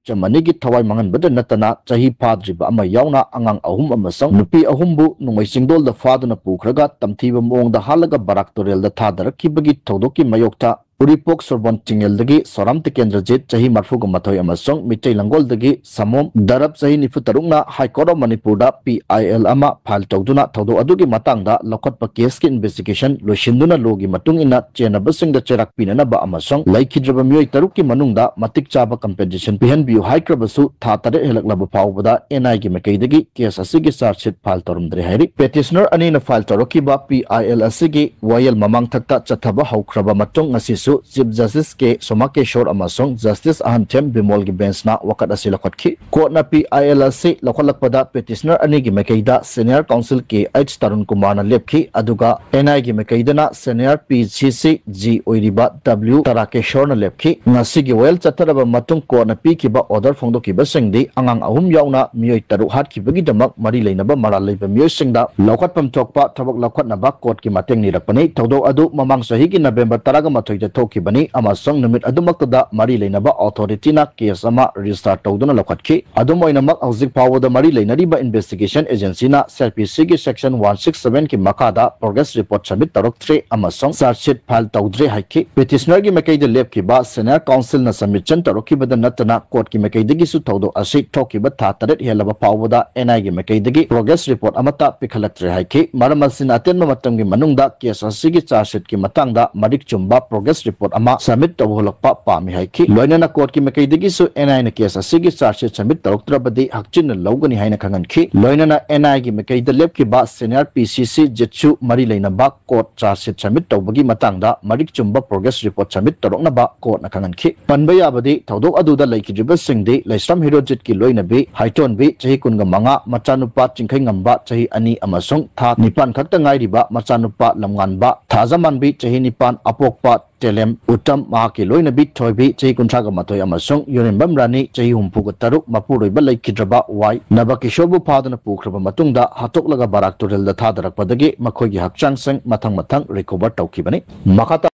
ꯆꯃꯅꯤꯒꯤ ꯊꯋꯥꯏ ꯃꯥꯡꯍꯟꯕꯗ ꯅꯠꯇꯅ ꯆꯍꯤ ꯐꯥꯗ꯭ꯔꯤꯕ ꯑꯃ ꯌꯥꯎꯅ ꯑꯉꯥꯡ ꯑꯍꯨꯝ ꯑꯃꯁꯨꯡ ꯅꯨꯄꯤ ꯑꯍꯨꯝꯕꯨ ꯅꯣꯡꯃꯩ ꯆꯤꯡꯗꯣꯜꯗ ꯐꯥꯗꯨꯅ ꯄꯨꯈ꯭ꯔꯒ ꯇꯝꯊꯤꯕ ꯃꯑꯣꯡꯗ ꯍꯥꯠꯂꯒ ꯕꯔꯥꯛ ꯇꯨꯔꯦꯜꯗ ꯊꯥꯗꯔꯛꯈꯤꯕꯒꯤ ꯊꯧꯗꯣꯛꯀꯤ ꯃꯥꯌꯣꯛꯇ ꯎꯔꯤꯄꯣꯛ ꯁꯣꯔꯕꯣꯟ ꯆꯤꯡꯌꯦꯜꯗꯒꯤ ꯁꯣꯔꯥꯝ ꯇꯤꯀꯦꯟꯗ꯭ꯔꯖꯤꯠ, ꯆꯍꯤ ꯃꯔꯤꯐꯨꯒ ꯃꯥꯊꯣꯏ, ꯑꯃꯁꯨꯡ ꯃꯤꯇꯩ ꯂꯪꯒꯣꯜꯗꯒꯤ ꯁꯥꯃꯣꯝ ꯗꯔꯞ, ꯆꯍꯤ ꯅꯤꯐꯨ ꯇꯔꯨꯛꯅ High Court of ꯃꯅꯤꯄꯨꯔꯗ PIL ꯑꯃ file ꯇꯧꯗꯨꯅ ꯊꯧꯗꯣꯛ ꯑꯗꯨꯒꯤ ꯃꯇꯥꯡꯗ ꯂꯧꯈꯠꯄ caseꯀꯤ investigation ꯂꯣꯏꯁꯤꯟꯗꯨꯅ lawꯒꯤ ꯃꯇꯨꯡ ꯏꯟꯅ ꯆꯦꯟꯅꯕꯁꯤꯡꯗ ꯆꯩꯔꯥꯛ ꯄꯤꯅꯅꯕ ꯑꯃꯁꯨꯡ ꯂꯩꯈꯤꯗ꯭ꯔꯕ ꯃꯤꯑꯣꯏ ꯇꯔꯨꯛꯀꯤ ꯃꯅꯨꯡꯗ ꯃꯇꯤꯛ ꯆꯥꯕ compensation ꯄꯤꯍꯟꯕꯤꯌꯨ ꯍꯥꯏꯈ꯭ꯔꯕꯁꯨ ꯊꯥ ꯇꯔꯦꯠ ꯍꯦꯜꯂꯛꯂꯕ ꯐꯥꯎꯕꯗ NIꯒꯤ ꯃꯥꯏꯀꯩꯗꯒꯤ case ꯑꯁꯤꯒꯤ charge sheet file ꯇꯧꯔꯝꯗ꯭ꯔꯦ ꯍꯥꯏꯔꯤ꯫ Petitioner ꯑꯅꯤꯅ file ꯇꯧꯔꯛꯈꯤꯕ PIL ꯑꯁꯤꯒꯤ ꯋꯥꯌꯦꯜ ꯃꯃꯥꯡꯊꯛꯇ ꯆꯠꯊꯕ ꯍꯧꯈ꯭ꯔꯕ ꯃꯇꯨꯡ ꯉꯁꯤꯁꯨ Chief Justice ꯀꯦ ꯁꯣꯃꯥꯀꯦꯁꯣꯔ ꯑꯃꯁꯨꯡ Justice ꯑꯍꯟꯊꯦꯝ ꯕꯤꯃꯣꯜꯒꯤ benchꯅ ꯋꯥꯀꯠ ꯑꯁꯤ ꯂꯧꯈꯠꯈꯤ꯫ Courtꯅ PIL ꯑꯁꯤ ꯂꯧꯈꯠꯂꯛꯄꯗ petitioner ꯑꯅꯤꯒꯤ ꯃꯥꯏꯀꯩꯗ senior counsel ꯀꯦ ꯑꯩꯆ ꯇꯔꯨꯟ ꯀꯨꯃꯥꯔꯅ ꯂꯦꯞꯈꯤ, ꯑꯗꯨꯒ NIꯒꯤ ꯃꯥꯏꯀꯩꯗꯅ senior PCCG ꯑꯣꯏꯔꯤꯕ W ꯇꯥꯔꯥꯀꯦꯁꯣꯔꯅ ꯂꯦꯞꯈꯤ꯫ ꯉꯁꯤꯒꯤ ꯋꯥꯌꯦꯜ ꯆꯠꯊꯔꯕ ꯃꯇꯨꯡ courtꯅ ꯄꯤꯈꯤꯕ order ꯐꯣꯡꯗꯣꯛꯈꯤꯕꯁꯤꯡꯗꯤ ꯑꯉꯥꯡ ꯑꯍꯨꯝ ꯌꯥꯎꯅ ꯃꯤꯑꯣꯏ ꯇꯔꯨꯛ ꯍꯥꯠꯈꯤꯕꯒꯤꯗꯃꯛ ꯃꯔꯤ ꯂꯩꯅꯕ ꯃꯔꯥꯜ ꯂꯩꯕ ꯃꯤꯑꯣꯏꯁꯤꯡꯗ ꯂꯧꯈꯠꯐꯝ ꯊꯣꯛꯄ ꯊꯕꯛ ꯂꯧꯈꯠꯅꯕ courtꯀꯤ ꯃꯇꯦꯡ ꯅꯤꯔꯛꯄꯅꯤ꯫ ꯊꯧꯗꯣꯛ ꯑꯗꯨ ꯃꯃꯥꯡ ꯆꯍꯤꯒꯤ November ꯇꯔꯥꯃꯥꯊꯣꯏꯗ ꯊꯣꯛꯈꯤꯕꯅꯤ ꯑꯃꯁꯨꯡ ꯅꯨꯃꯤꯠ ꯑꯗꯨꯃꯛꯇꯗ ꯃꯔꯤ ꯂꯩꯅꯕ authority ꯅ case ꯑꯃ register ꯇꯧꯗꯨꯅ ꯂꯧꯈꯠꯈꯤ꯫ ꯑꯗꯨꯝ ꯑꯣꯏꯅꯃꯛ, ꯍꯧꯖꯤꯛ ꯐꯥꯎꯕꯗ ꯃꯔꯤ ꯂꯩꯅꯔꯤꯕ investigation agency ꯅ C R P C ꯒꯤ section one six seven ꯒꯤ ꯃꯈꯥꯗ progress report submit ꯇꯧꯔꯛꯇ꯭ꯔꯦ ꯑꯃꯁꯨꯡ charge sheet file ꯇꯧꯗ꯭ꯔꯦ ꯍꯥꯏꯈꯤ꯫ Petitioner ꯒꯤ ꯃꯥꯏꯀꯩꯗ ꯂꯦꯞꯈꯤꯕ senior counsel ꯅ submission ꯇꯧꯔꯛꯈꯤꯕꯗ ꯅꯠꯇꯅ court ꯀꯤ ꯃꯥꯏꯀꯩꯗꯒꯤꯁꯨ ꯊꯧꯗꯣꯛ ꯑꯁꯤ ꯊꯣꯛꯈꯤꯕ ꯊꯥ ꯇꯔꯦꯠ ꯍꯦꯜꯂꯕ ꯐꯥꯎꯕꯗ N I ꯒꯤ ꯃꯥꯏꯀꯩꯗꯒꯤ progress report ꯑꯃꯠꯇ ꯄꯤꯈꯠꯂꯛꯇ꯭ꯔꯦ ꯍꯥꯏꯈꯤ꯫ ꯃꯔꯝ ꯑꯁꯤꯅ, ꯑꯇꯦꯟꯕ ꯃꯇꯝꯒꯤ ꯃꯅꯨꯡꯗ case ꯑꯁꯤꯒꯤ charge sheet ꯀꯤ ꯃꯇꯥꯡꯗ ꯃꯔꯤꯛ ꯆꯨꯝꯕ progress report ꯑꯃ submit ꯇꯧꯍꯜꯂꯛꯄ ꯄꯥꯝꯃꯤ ꯍꯥꯏꯈꯤ꯫ ꯂꯣꯏꯅꯅ court ꯀꯤ ꯃꯥꯏꯀꯩꯗꯒꯤꯁꯨ N I ꯅ case ꯑꯁꯤꯒꯤ charge sheet submit ꯇꯧꯔꯛꯇ꯭ꯔꯕꯗꯤ ꯍꯛꯆꯤꯟꯅ ꯂꯧꯒꯅꯤ ꯍꯥꯏꯅ ꯈꯪꯍꯟꯈꯤ꯫ ꯂꯣꯏꯅꯅ N I ꯒꯤ ꯃꯥꯏꯀꯩꯗ ꯂꯦꯞꯈꯤꯕ senior P C C ꯖꯦꯠꯁꯨ ꯃꯔꯤ ꯂꯩꯅꯕ court charge sheet submit ꯇꯧꯕꯒꯤ ꯃꯇꯥꯡꯗ ꯃꯔꯤꯛ ꯆꯨꯝꯕ progress report submit ꯇꯧꯔꯛꯅꯕ court ꯅ ꯈꯪꯍꯟꯈꯤ꯫ ꯄꯟꯕ ꯌꯥꯕꯗꯤ, ꯊꯧꯗꯣꯛ ꯑꯗꯨꯗ ꯂꯩꯈꯤꯗ꯭ꯔꯤꯕꯁꯤꯡꯗꯤ ꯂꯩꯁ꯭ꯔꯝ ꯍꯤꯔꯣꯖꯤꯠꯀꯤ ꯂꯣꯏꯅꯕꯤ ꯍꯥꯏꯇꯣꯟꯕꯤ, ꯆꯍꯤ ꯀꯨꯟꯒ ꯃꯉꯥ, ꯃꯆꯥꯅꯨꯄꯥ ꯆꯤꯡꯈꯩꯉꯝꯕ, ꯆꯍꯤ ꯑꯅꯤ, ꯑꯃꯁꯨꯡ ꯊꯥ ꯅꯤꯄꯥꯟ ꯈꯛꯇ ꯉꯥꯏꯔꯤꯕ ꯃꯆꯥꯅꯨꯄꯥ ꯂꯝꯉꯥꯟꯕ ꯊꯥꯖꯃꯥꯟꯕꯤ, ꯆꯍꯤ ꯅꯤꯄꯥꯟ, ꯑꯄꯣꯛꯄ ꯇꯦꯂꯦꯝ ꯎꯇꯝ, ꯃꯍꯥꯛꯀꯤ ꯂꯣꯏꯅꯕꯤ ꯊꯣꯏꯕꯤ, ꯆꯍꯤ ꯀꯨꯟꯊ꯭ꯔꯥꯒ ꯃꯥꯊꯣꯏ, ꯑꯃꯁꯨꯡ ꯌꯨꯔꯦꯝꯕꯝ ꯔꯥꯅꯤ, ꯆꯍꯤ ꯍꯨꯝꯐꯨꯒ ꯇꯔꯨꯛ, ꯃꯄꯨꯔꯣꯏꯕ ꯂꯩꯈꯤꯗ꯭ꯔꯕ ꯋꯥꯏ ꯅꯕꯀꯤꯁꯣꯔꯕꯨ ꯐꯥꯗꯨꯅ ꯄꯨꯈ꯭ꯔꯕ ꯃꯇꯨꯡꯗ ꯍꯥꯠꯇꯣꯛꯂꯒ ꯕꯔꯥꯛ ꯇꯨꯔꯦꯜꯗ ꯊꯥꯗꯔꯛꯄꯗꯒꯤ ꯃꯈꯣꯏꯒꯤ ꯍꯛꯆꯥꯡꯁꯤꯡ ꯃꯊꯪ ꯃꯊꯪ recover ꯇꯧꯈꯤꯕꯅꯤ꯫ ꯃꯈꯥ ꯇꯥ-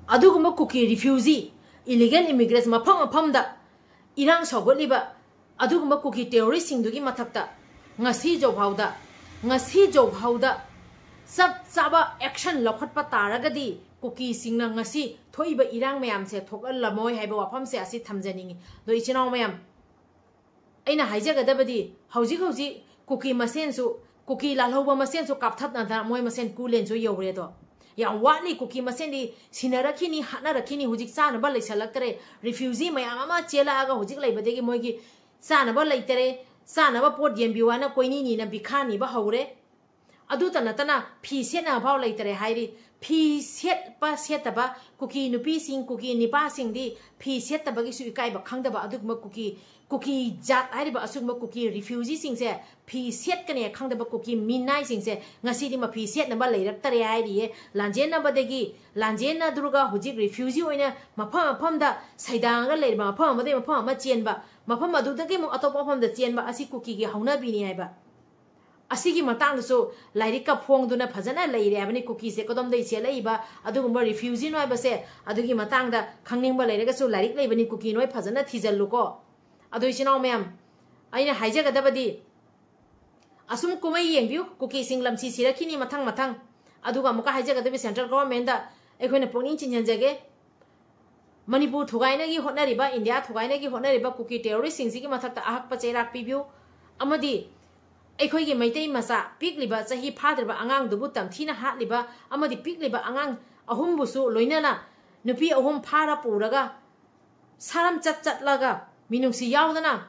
ꯑꯗꯨꯒꯨꯝꯕ ꯀꯨꯀꯤ refugee, illegal immigrants ꯃꯐꯝ ꯃꯐꯝꯗ ꯏꯔꯥꯡ ꯁꯧꯒꯠꯂꯤꯕ ꯑꯗꯨꯒꯨꯝꯕ ꯀꯨꯀꯤ terrorist ꯁꯤꯡꯗꯨꯒꯤ ꯃꯊꯛꯇ ꯉꯁꯤ ꯖꯧꯐꯥꯎꯗ, ꯉꯁꯤ ꯖꯧꯐꯥꯎꯗ ꯆꯞ ꯆꯥꯕ action ꯂꯧꯈꯠꯄ ꯇꯥꯔꯒꯗꯤ ꯀꯨꯀꯤꯁꯤꯡꯅ ꯉꯁꯤ ꯊꯣꯛꯏꯕ ꯏꯔꯥꯡ ꯃꯌꯥꯝꯁꯦ ꯊꯣꯛꯍꯜꯂꯝꯃꯣꯏ ꯍꯥꯏꯕ ꯋꯥꯐꯝꯁꯦ ꯑꯁꯤ ꯊꯝꯖꯅꯤꯡꯉꯤ꯫ ꯑꯗꯣ ꯏꯆꯤꯟ ꯏꯅꯥꯎ ꯃꯌꯥꯝ, ꯑꯩꯅ ꯍꯥꯏꯖꯒꯗꯕꯗꯤ ꯍꯧꯖꯤꯛ ꯍꯧꯖꯤꯛ ꯀꯨꯀꯤ ꯃꯁꯦꯟꯁꯨ, ꯀꯨꯀꯤ ꯂꯥꯜꯍꯧꯕ ꯃꯁꯦꯟꯁꯨ ꯀꯥꯞꯊꯠꯅꯗꯅ ꯃꯣꯏ ꯃꯁꯦꯟ ꯀꯨꯂꯦꯟꯁꯨ ꯌꯧꯔꯦ꯫ ꯑꯗꯣ ꯌꯥꯝ ꯋꯥꯠꯂꯤ, ꯀꯨꯀꯤ ꯃꯁꯦꯟꯗꯤ ꯁꯤꯅꯔꯛꯈꯤꯅꯤ, ꯍꯥꯠꯅꯔꯛꯈꯤꯅꯤ꯫ ꯍꯧꯖꯤꯛ ꯆꯥꯅꯕ ꯂꯩꯁꯜꯂꯛꯇ꯭ꯔꯦ꯫ Refugee ꯃꯌꯥꯝ ꯑꯃ ꯆꯦꯜꯂꯛꯑꯒ ꯍꯧꯖꯤꯛ ꯂꯩꯕꯗꯒꯤ ꯃꯣꯏꯒꯤ ꯆꯥꯅꯕ ꯂꯩꯇꯔꯦ꯫ ꯆꯥꯅꯕ ꯄꯣꯠ ꯌꯦꯟꯕꯤꯌꯨ ꯍꯥꯏꯅ ꯀꯣꯏꯅꯤ ꯅꯤꯅ ꯕꯤꯈꯥ ꯅꯤꯕ ꯍꯧꯔꯦ꯫ ꯑꯗꯨꯇ ꯅꯠꯇꯅ ꯐꯤ ꯁꯦꯠꯅꯕ ꯐꯥꯎ ꯂꯩꯇꯔꯦ ꯍꯥꯏꯔꯤ꯫ ꯐꯤ ꯁꯦꯠꯄ ꯁꯦꯠꯇꯕ, ꯀꯨꯀꯤ ꯅꯨꯄꯤꯁꯤꯡ, ꯀꯨꯀꯤ ꯅꯤꯄꯥꯁꯤꯡꯗꯤ ꯐꯤ ꯁꯦꯠꯇꯕꯒꯤꯁꯨ ꯏꯀꯥꯏꯕ ꯈꯪꯗꯕ ꯑꯗꯨꯒꯨꯝꯕ ꯀꯨꯀꯤ, ꯀꯨꯀꯤ ꯖꯥꯠ ꯍꯥꯏꯔꯤꯕ ꯑꯁꯤꯒꯨꯝꯕ ꯀꯨꯀꯤ refugee ꯁꯤꯡꯁꯦ, ꯐꯤ ꯁꯦꯠꯀꯅꯤ ꯈꯪꯗꯕ ꯀꯨꯀꯤ ꯃꯤꯅꯥꯏꯁꯤꯡꯁꯦ ꯉꯁꯤꯗꯤ ꯃꯐꯤ ꯁꯦꯠꯅꯕ ꯂꯩꯔꯛꯇꯔꯦ ꯍꯥꯏꯔꯤꯌꯦ꯫ ꯂꯥꯟꯖꯦꯟꯅꯕꯗꯒꯤ, ꯂꯥꯟꯖꯦꯟꯅꯗ꯭ꯔꯒ ꯍꯧꯖꯤꯛ refugee ꯑꯣꯏꯅ ꯃꯐꯝ ꯃꯐꯝꯗ ꯁꯩꯗꯥꯡꯉꯒ ꯂꯩꯔꯤꯕ, ꯃꯐꯝ ꯑꯃꯗꯒꯤ ꯃꯐꯝ ꯑꯃ ꯆꯦꯟꯕ, ꯃꯐꯝ ꯑꯗꯨꯗꯒꯤ ꯑꯃꯨꯛ ꯑꯇꯣꯞꯄ ꯃꯐꯝꯗ ꯆꯦꯟꯕ ꯑꯁꯤ ꯀꯨꯀꯤꯒꯤ ꯍꯧꯅꯕꯤꯅꯤ ꯍꯥꯏꯕ꯫ ꯑꯁꯤꯒꯤ ꯃꯇꯥꯡꯗꯁꯨ ꯂꯥꯏꯔꯤꯛꯀ ꯐꯣꯡꯗꯨꯅ ꯐꯖꯅ ꯂꯩꯔꯦ ꯍꯥꯏꯕꯅꯤ꯫ ꯀꯨꯀꯤꯁꯦ ꯀꯗꯣꯝꯗꯒꯤ ꯆꯦꯜꯂꯛꯏꯕ, ꯑꯗꯨꯒꯨꯝꯕ ꯔꯤꯐ꯭ꯌꯨꯖꯤꯅꯣ ꯍꯥꯏꯕꯁꯦ, ꯑꯗꯨꯒꯤ ꯃꯇꯥꯡꯗ ꯈꯪꯅꯤꯡꯕ ꯂꯩꯔꯒꯁꯨ ꯂꯥꯏꯔꯤꯛ ꯂꯩꯕꯅꯤ, ꯀꯨꯀꯤꯅꯣꯏ ꯐꯖꯅ ꯊꯤꯖꯤꯜꯂꯨꯀꯣ꯫ ꯑꯗꯣ ꯏꯆꯤꯟ ꯏꯅꯥꯎ ꯃꯌꯥꯝ, ꯑꯩꯅ ꯍꯥꯏꯖꯒꯗꯕꯗꯤ, ꯑꯁꯨꯝ ꯀꯨꯝꯍꯩ ꯌꯦꯡꯕꯤꯌꯨ, ꯀꯨꯀꯤꯁꯤꯡ ꯂꯝꯁꯤ ꯁꯤꯔꯛꯈꯤꯅꯤ ꯃꯊꯪ ꯃꯊꯪ꯫ ꯑꯗꯨꯒ ꯑꯃꯨꯛꯀ ꯍꯥꯏꯖꯒꯗꯕꯤ, central government ꯗ ꯑꯩꯈꯣꯏꯅ ꯄꯨꯛꯅꯤꯡ ꯆꯤꯡꯁꯤꯟꯖꯒꯦ, ꯃꯅꯤꯄꯨꯔ ꯊꯨꯒꯥꯏꯅꯒꯤ ꯍꯣꯠꯅꯔꯤꯕ, ꯏꯟꯗꯤꯌꯥ ꯊꯨꯒꯥꯏꯅꯒꯤ ꯍꯣꯠꯅꯔꯤꯕ ꯀꯨꯀꯤ terrorist ꯁꯤꯡꯁꯤꯒꯤ ꯃꯊꯛꯇ ꯑꯍꯛꯄ ꯆꯩꯔꯥꯛ ꯄꯤꯕꯤꯌꯨ꯫ ꯑꯃꯗꯤ ꯑꯩꯈꯣꯏꯒꯤ ꯃꯩꯇꯩ ꯃꯆꯥ, ꯄꯤꯛꯂꯤꯕ, ꯆꯍꯤ ꯐꯥꯗ꯭ꯔꯤꯕ ꯑꯉꯥꯡꯗꯨꯕꯨ ꯇꯝꯊꯤꯅ ꯍꯥꯠꯂꯤꯕ ꯑꯃꯗꯤ ꯄꯤꯛꯂꯤꯕ ꯑꯉꯥꯡ ꯑꯍꯨꯝꯕꯨꯁꯨ ꯂꯣꯏꯅꯅ, ꯅꯨꯄꯤ ꯑꯍꯨꯝ ꯐꯥꯔ ꯄꯨꯔꯒ ꯁꯥꯔꯝ ꯆꯠ ꯆꯠꯂꯒ, ꯃꯤꯅꯨꯡꯁꯤ ꯌꯥꯎꯗꯅ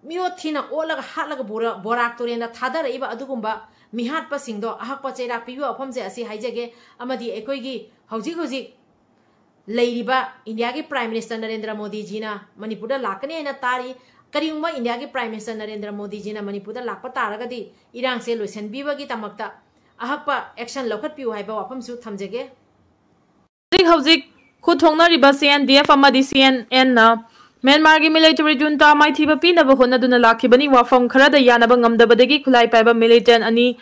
ꯃꯤꯑꯣꯠ ꯊꯤꯅ ꯑꯣꯠꯂꯒ ꯍꯥꯠꯂꯒ ꯕꯣꯔꯥ-, ꯕꯣꯔꯥꯛ ꯇꯨꯔꯦꯟꯗ ꯊꯥꯗꯔꯛꯏꯕ ꯑꯗꯨꯒꯨꯝꯕ ꯃꯤꯍꯥꯠꯄꯁꯤꯡꯗꯣ ꯑꯍꯛꯄ ꯆꯩꯔꯥꯛ ꯄꯤꯕꯤꯌꯨ ꯋꯥꯐꯝꯁꯦ ꯑꯁꯤ ꯍꯥꯏꯖꯒꯦ꯫ ꯑꯃꯗꯤ ꯑꯩꯈꯣꯏꯒꯤ ꯍꯧꯖꯤꯛ ꯍꯧꯖꯤꯛ ꯂꯩꯔꯤꯕ ꯏꯟꯗꯤꯌꯥꯒꯤ Prime Minister ꯅꯔꯦꯟꯗ꯭ꯔ ꯃꯣꯗꯤꯖꯤꯅ ꯃꯅꯤꯄꯨꯔꯗ ꯂꯥꯛꯀꯅꯤ ꯍꯥꯏꯅ ꯇꯥꯔꯤ꯫ ꯀꯔꯤꯒꯨꯝꯕ ꯏꯟꯗꯤꯌꯥꯒꯤ Prime Minister ꯅꯔꯦꯟꯗ꯭ꯔ ꯃꯣꯗꯤꯖꯤꯅ ꯃꯅꯤꯄꯨꯔꯗ ꯂꯥꯛꯄ ꯇꯥꯔꯒꯗꯤ ꯏꯔꯥꯡꯁꯦ ꯂꯣꯏꯁꯤꯟꯕꯤꯕꯒꯤꯗꯃꯛꯇ ꯑꯍꯛꯄ action ꯂꯧꯈꯠꯄꯤꯌꯨ ꯍꯥꯏꯕ ꯋꯥꯐꯝꯁꯨ ꯊꯝꯖꯒꯦ꯫ ꯍꯧꯖꯤꯛ ꯍꯧꯖꯤꯛ ꯈꯨꯠ ꯊꯣꯛꯅꯔꯤꯕ C N D F ꯑꯃꯗꯤ C N N ꯅ ꯃ꯭ꯌꯥꯟꯃꯥꯔꯒꯤ military junta ꯃꯥꯏꯊꯤꯕ ꯄꯤꯅꯕ ꯍꯣꯠꯅꯗꯨꯅ ꯂꯥꯛꯈꯤꯕꯅꯤ꯫ ꯋꯥꯐꯝ ꯈꯔꯗ ꯌꯥꯅꯕ ꯉꯝꯗꯕꯗꯒꯤ ꯈꯨꯠꯂꯥꯏ ꯄꯥꯏꯕ militant ꯑꯅꯤ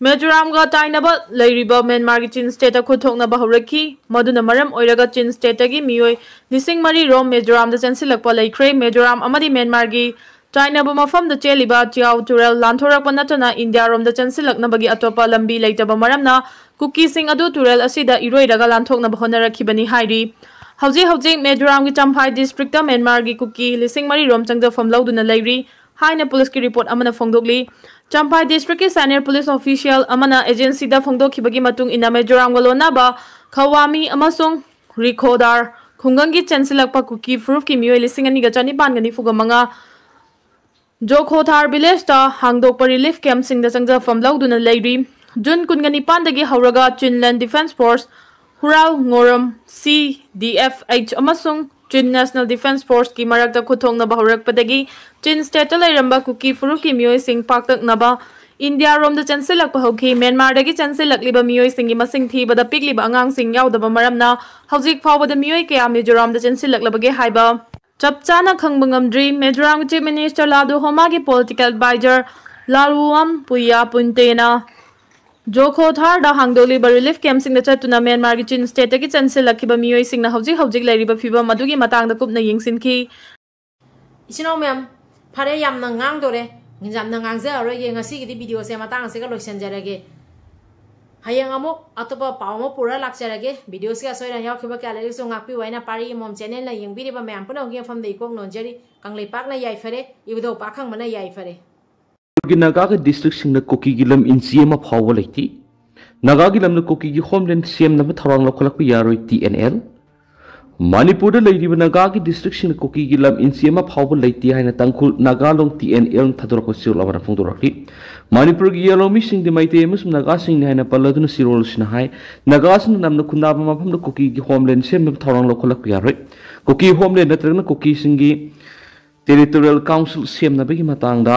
ꯃꯤꯖꯣꯔꯥꯝꯒ ꯇꯥꯏꯅꯕ ꯂꯩꯔꯤꯕ ꯃ꯭ꯌꯥꯟꯃꯥꯔꯒꯤ ꯆꯤꯟ state ꯇ ꯈꯨꯠ ꯊꯣꯛꯅꯕ ꯍꯧꯔꯛꯈꯤ꯫ ꯃꯗꯨꯅ ꯃꯔꯝ ꯑꯣꯏꯔꯒ ꯆꯤꯟ state ꯇꯒꯤ ꯃꯤꯑꯣꯏ ꯂꯤꯁꯤꯡ ꯃꯔꯤ ꯔꯣꯝ ꯃꯤꯖꯣꯔꯥꯝꯗ ꯆꯦꯟꯁꯤꯜꯂꯛꯄ ꯂꯩꯈ꯭ꯔꯦ꯫ ꯃꯤꯖꯣꯔꯥꯝ ꯑꯃꯗꯤ ꯃ꯭ꯌꯥꯟꯃꯥꯔꯒꯤ ꯇꯥꯏꯅꯕ ꯃꯐꯝꯗ ꯆꯦꯜꯂꯤꯕ ꯆꯤꯌꯥꯎ ꯇꯨꯔꯦꯜ ꯂꯥꯟꯊꯣꯔꯛꯄ ꯅꯠꯇꯅ ꯏꯟꯗꯤꯌꯥꯔꯣꯝꯗ ꯆꯦꯟꯁꯤꯜꯂꯛꯅꯕꯒꯤ ꯑꯇꯣꯞꯄ ꯂꯝꯕꯤ ꯂꯩꯇꯕ ꯃꯔꯝꯅ ꯀꯨꯀꯤꯁꯤꯡ ꯑꯗꯨ ꯇꯨꯔꯦꯜ ꯑꯁꯤꯗ ꯏꯔꯣꯏꯔꯒ ꯂꯥꯟꯊꯣꯛꯅꯕ ꯍꯣꯠꯅꯔꯛꯈꯤꯕꯅꯤ ꯍꯥꯏꯔꯤ꯫ ꯍꯧꯖꯤꯛ ꯍꯧꯖꯤꯛ ꯃꯤꯖꯣꯔꯥꯝꯒꯤ ꯆꯝꯐꯥꯏ district ꯇ ꯃ꯭ꯌꯥꯟꯃꯥꯔꯒꯤ ꯀꯨꯀꯤ ꯂꯤꯁꯤꯡ ꯃꯔꯤ ꯔꯣꯝ ꯆꯪꯖꯐꯝ ꯂꯧꯗꯨꯅ ꯂꯩꯔꯤ ꯍꯥꯏꯅ ꯄꯨꯂꯤꯁꯀꯤ report ꯑꯃꯅ ꯐꯣꯡꯗꯣꯛꯂꯤ꯫ ꯆꯝꯐꯥꯏ district ꯀꯤ senior police official ꯑꯃꯅ agency ꯗ ꯐꯣꯡꯗꯣꯛꯈꯤꯕꯒꯤ ꯃꯇꯨꯡ ꯏꯟꯅ ꯃꯤꯖꯣꯔꯥꯝꯒ ꯂꯣꯟꯅꯕ ꯈꯋꯥꯃꯤ ꯑꯃꯁꯨꯡ ꯔꯤꯈꯣꯗꯥꯔ ꯈꯨꯡꯒꯪꯒꯤ ꯆꯦꯟꯁꯤꯜꯂꯛꯄ ꯀꯨꯀꯤ ꯐꯨꯔꯨꯞꯀꯤ ꯃꯤꯑꯣꯏ ꯂꯤꯁꯤꯡ ꯑꯅꯤꯒ ꯆꯅꯤꯄꯥꯟꯒ ꯅꯤꯐꯨꯒ ꯃꯉꯥ ꯖꯣꯈꯣꯊꯥꯔ village ꯇ ꯍꯥꯡꯗꯣꯛꯄ relief camp ꯁꯤꯡꯗ ꯆꯪꯖꯐꯝ ꯂꯧꯗꯨꯅ ꯂꯩꯔꯤ꯫ ꯖꯨꯟ ꯀꯨꯟꯒ ꯅꯤꯄꯥꯟꯗꯒꯤ ꯍꯧꯔꯒ Chinland Defence Force, ꯍꯨꯔꯥꯜ ꯉꯣꯔꯝ C D F H ꯑꯃꯁꯨꯡ Chin National Defence Force ꯀꯤ ꯃꯔꯛꯇ ꯈꯨꯠꯊꯣꯛꯅꯕ ꯍꯧꯔꯛꯄꯗꯒꯤ ꯆꯤꯟ state ꯇ ꯂꯩꯔꯝꯕ ꯀꯨꯀꯤ ꯐꯨꯔꯨꯞꯀꯤ ꯃꯤꯑꯣꯏꯁꯤꯡ ꯄꯥꯛꯇꯛꯅꯕ ꯏꯟꯗꯤꯌꯥꯔꯣꯝꯗ ꯆꯦꯟꯁꯤꯜꯂꯛꯄ ꯍꯧꯈꯤ꯫ ꯃ꯭ꯌꯥꯟꯃꯥꯔꯗꯒꯤ ꯆꯦꯟꯁꯤꯜꯂꯛꯂꯤꯕ ꯃꯤꯑꯣꯏꯁꯤꯡꯒꯤ ꯃꯁꯤꯡ ꯊꯤꯕꯗ ꯄꯤꯛꯂꯤꯕ ꯑꯉꯥꯡꯁꯤꯡ ꯌꯥꯎꯗꯕ ꯃꯔꯝꯅ ꯍꯧꯖꯤꯛ ꯐꯥꯎꯕꯗ ꯃꯤꯑꯣꯏ ꯀꯌꯥ ꯃꯤꯖꯣꯔꯥꯝꯗ ꯆꯦꯟꯁꯤꯜꯂꯛꯂꯕꯒꯦ ꯍꯥꯏꯕ ꯆꯞ ꯆꯥꯅ ꯈꯪꯕ ꯉꯝꯗ꯭ꯔꯤ꯫ ꯃꯤꯖꯣꯔꯥꯝꯒꯤ Chief Minister ꯂꯥꯗꯨ ꯍꯣꯃꯥꯒꯤ political advisor Lalmuanpuia Punte ꯖꯣꯈꯣ ꯊꯥꯔꯗ ꯍꯥꯡꯗꯣꯛꯂꯤꯕ ꯔꯤꯂꯤꯐ ꯀꯦꯝꯞꯁꯤꯡꯗ ꯆꯠꯇꯨꯅ ꯃ꯭ꯌꯥꯟꯃꯥꯔꯒꯤ ꯆꯤꯟ ꯁ꯭ꯇꯦꯠꯇꯒꯤ ꯆꯦꯟꯁꯤꯜꯂꯛꯈꯤꯕ ꯃꯤꯑꯣꯏꯁꯤꯡꯅ ꯍꯧꯖꯤꯛ ꯍꯧꯖꯤꯛ ꯂꯩꯔꯤꯕ ꯐꯤꯕꯝ ꯑꯗꯨꯒꯤ ꯃꯇꯥꯡꯗ ꯀꯨꯞꯅ ꯌꯦꯡꯁꯤꯟꯈꯤ꯫ ꯏꯆꯤꯟ ꯏꯅꯥꯎ ꯃꯌꯥꯝ, ꯐꯔꯦ, ꯌꯥꯝꯅ ꯉꯥꯡꯗꯣꯔꯦ, ꯌꯥꯝꯅ ꯉꯥꯡꯖꯔꯔꯣꯏꯒꯦ꯫ ꯉꯁꯤꯒꯤꯗꯤ ꯚꯤꯗꯤꯑꯣꯁꯦ ꯃꯇꯥꯡ ꯑꯁꯤꯒ ꯂꯣꯏꯁꯤꯟꯖꯔꯒꯦ꯫ ꯍꯌꯦꯡ ꯑꯃꯨꯛ ꯑꯇꯣꯞꯄ ꯄꯥꯎ ꯑꯃ ꯄꯨꯔ ꯂꯥꯛꯆꯔꯒꯦ꯫ ꯚꯤꯗꯤꯑꯣꯁꯤꯒ ꯑꯁꯣꯏ ꯑꯔꯥꯟ ꯌꯥꯎꯈꯤꯕ ꯀꯌꯥ ꯂꯩꯔꯁꯨ ꯉꯥꯛꯄꯤꯌꯨ ꯍꯥꯏꯅ ꯄꯥꯔꯤ ꯏꯃꯣꯝ ꯆꯦꯅꯦꯜꯅ ꯌꯦꯡꯕꯤꯔꯤꯕ ꯃꯌꯥꯝ ꯄꯨꯝꯅꯃꯛꯀꯤ ꯃꯐꯝꯗ ꯏꯀꯣꯛ ꯅꯣꯟꯖꯔꯤ꯫ ꯀꯪꯂꯩꯄꯥꯛꯅ ꯌꯥꯏꯐꯔꯦ, ꯏꯕꯨꯙꯧ ꯄꯥꯈꯪꯕꯅ ꯌꯥꯏꯐꯔꯦ꯫ ꯃꯅꯤꯄꯨꯔꯒꯤ ꯅꯥꯒꯥꯒꯤ ꯗꯤꯁꯇ꯭ꯔꯤꯛꯁꯤꯡꯗ ꯀꯨꯀꯤꯒꯤ ꯂꯝ ꯏꯟꯆꯤ ꯑꯃ ꯐꯥꯎꯕ ꯂꯩꯇꯦ꯫ ꯅꯥꯒꯥꯒꯤ ꯂꯝꯗ ꯀꯨꯀꯤꯒꯤ ꯍꯣꯝꯂꯦꯟ ꯁꯦꯝꯅꯕ ꯊꯧꯔꯥꯡ ꯂꯧꯈꯠꯂꯛꯄ ꯌꯥꯔꯣꯏ, ꯇꯤ ꯑꯦꯟ ꯑꯦꯜ꯫ ꯃꯅꯤꯄꯨꯔꯗ ꯂꯩꯔꯤꯕ ꯅꯥꯒꯥꯒꯤ ꯗꯤꯁꯇ꯭ꯔꯤꯛꯁꯤꯡꯗ ꯀꯨꯀꯤꯒꯤ ꯂꯝ ꯏꯟꯆꯤ ꯑꯃ ꯐꯥꯎꯕ ꯂꯩꯇꯦ ꯍꯥꯏꯅ ꯇꯥꯡꯈꯨꯜ ꯅꯥꯒꯥ ꯂꯣꯡ, ꯇꯤ ꯑꯦꯟ ꯑꯦꯜꯅ ꯊꯥꯗꯣꯔꯛꯄ ꯆꯦꯔꯣꯜ ꯑꯃꯅ ꯐꯣꯡꯗꯣꯔꯛꯂꯤ꯫ ꯃꯅꯤꯄꯨꯔꯒꯤ ꯌꯦꯜꯍꯧꯃꯤꯁꯤꯡꯗꯤ ꯃꯩꯇꯩ ꯑꯃꯁꯨꯡ ꯅꯥꯒꯥꯁꯤꯡꯅꯤ ꯍꯥꯏꯅ ꯄꯜꯂꯗꯨꯅ ꯆꯦꯔꯣꯜ ꯑꯁꯤꯅ ꯍꯥꯏ, ꯅꯥꯒꯥꯁꯤꯡꯅ ꯅꯝꯅ ꯈꯨꯟꯗꯥꯕ ꯃꯐꯝꯗ ꯀꯨꯀꯤꯒꯤ ꯍꯣꯝꯂꯦꯟ ꯁꯦꯝꯅꯕ ꯊꯧꯔꯥꯡ ꯂꯧꯈꯠꯂꯛꯄ ꯌꯥꯔꯣꯏ꯫ ꯀꯨꯀꯤ ꯍꯣꯝꯂꯦꯟ ꯅꯠꯇ꯭ꯔꯒꯅ ꯀꯨꯀꯤꯁꯤꯡꯒꯤ ꯇꯦꯔꯤꯇꯣꯔꯤꯌꯦꯜ ꯀꯥꯎꯟꯁꯤꯜ ꯁꯦꯝꯅꯕꯒꯤ ꯃꯇꯥꯡꯗ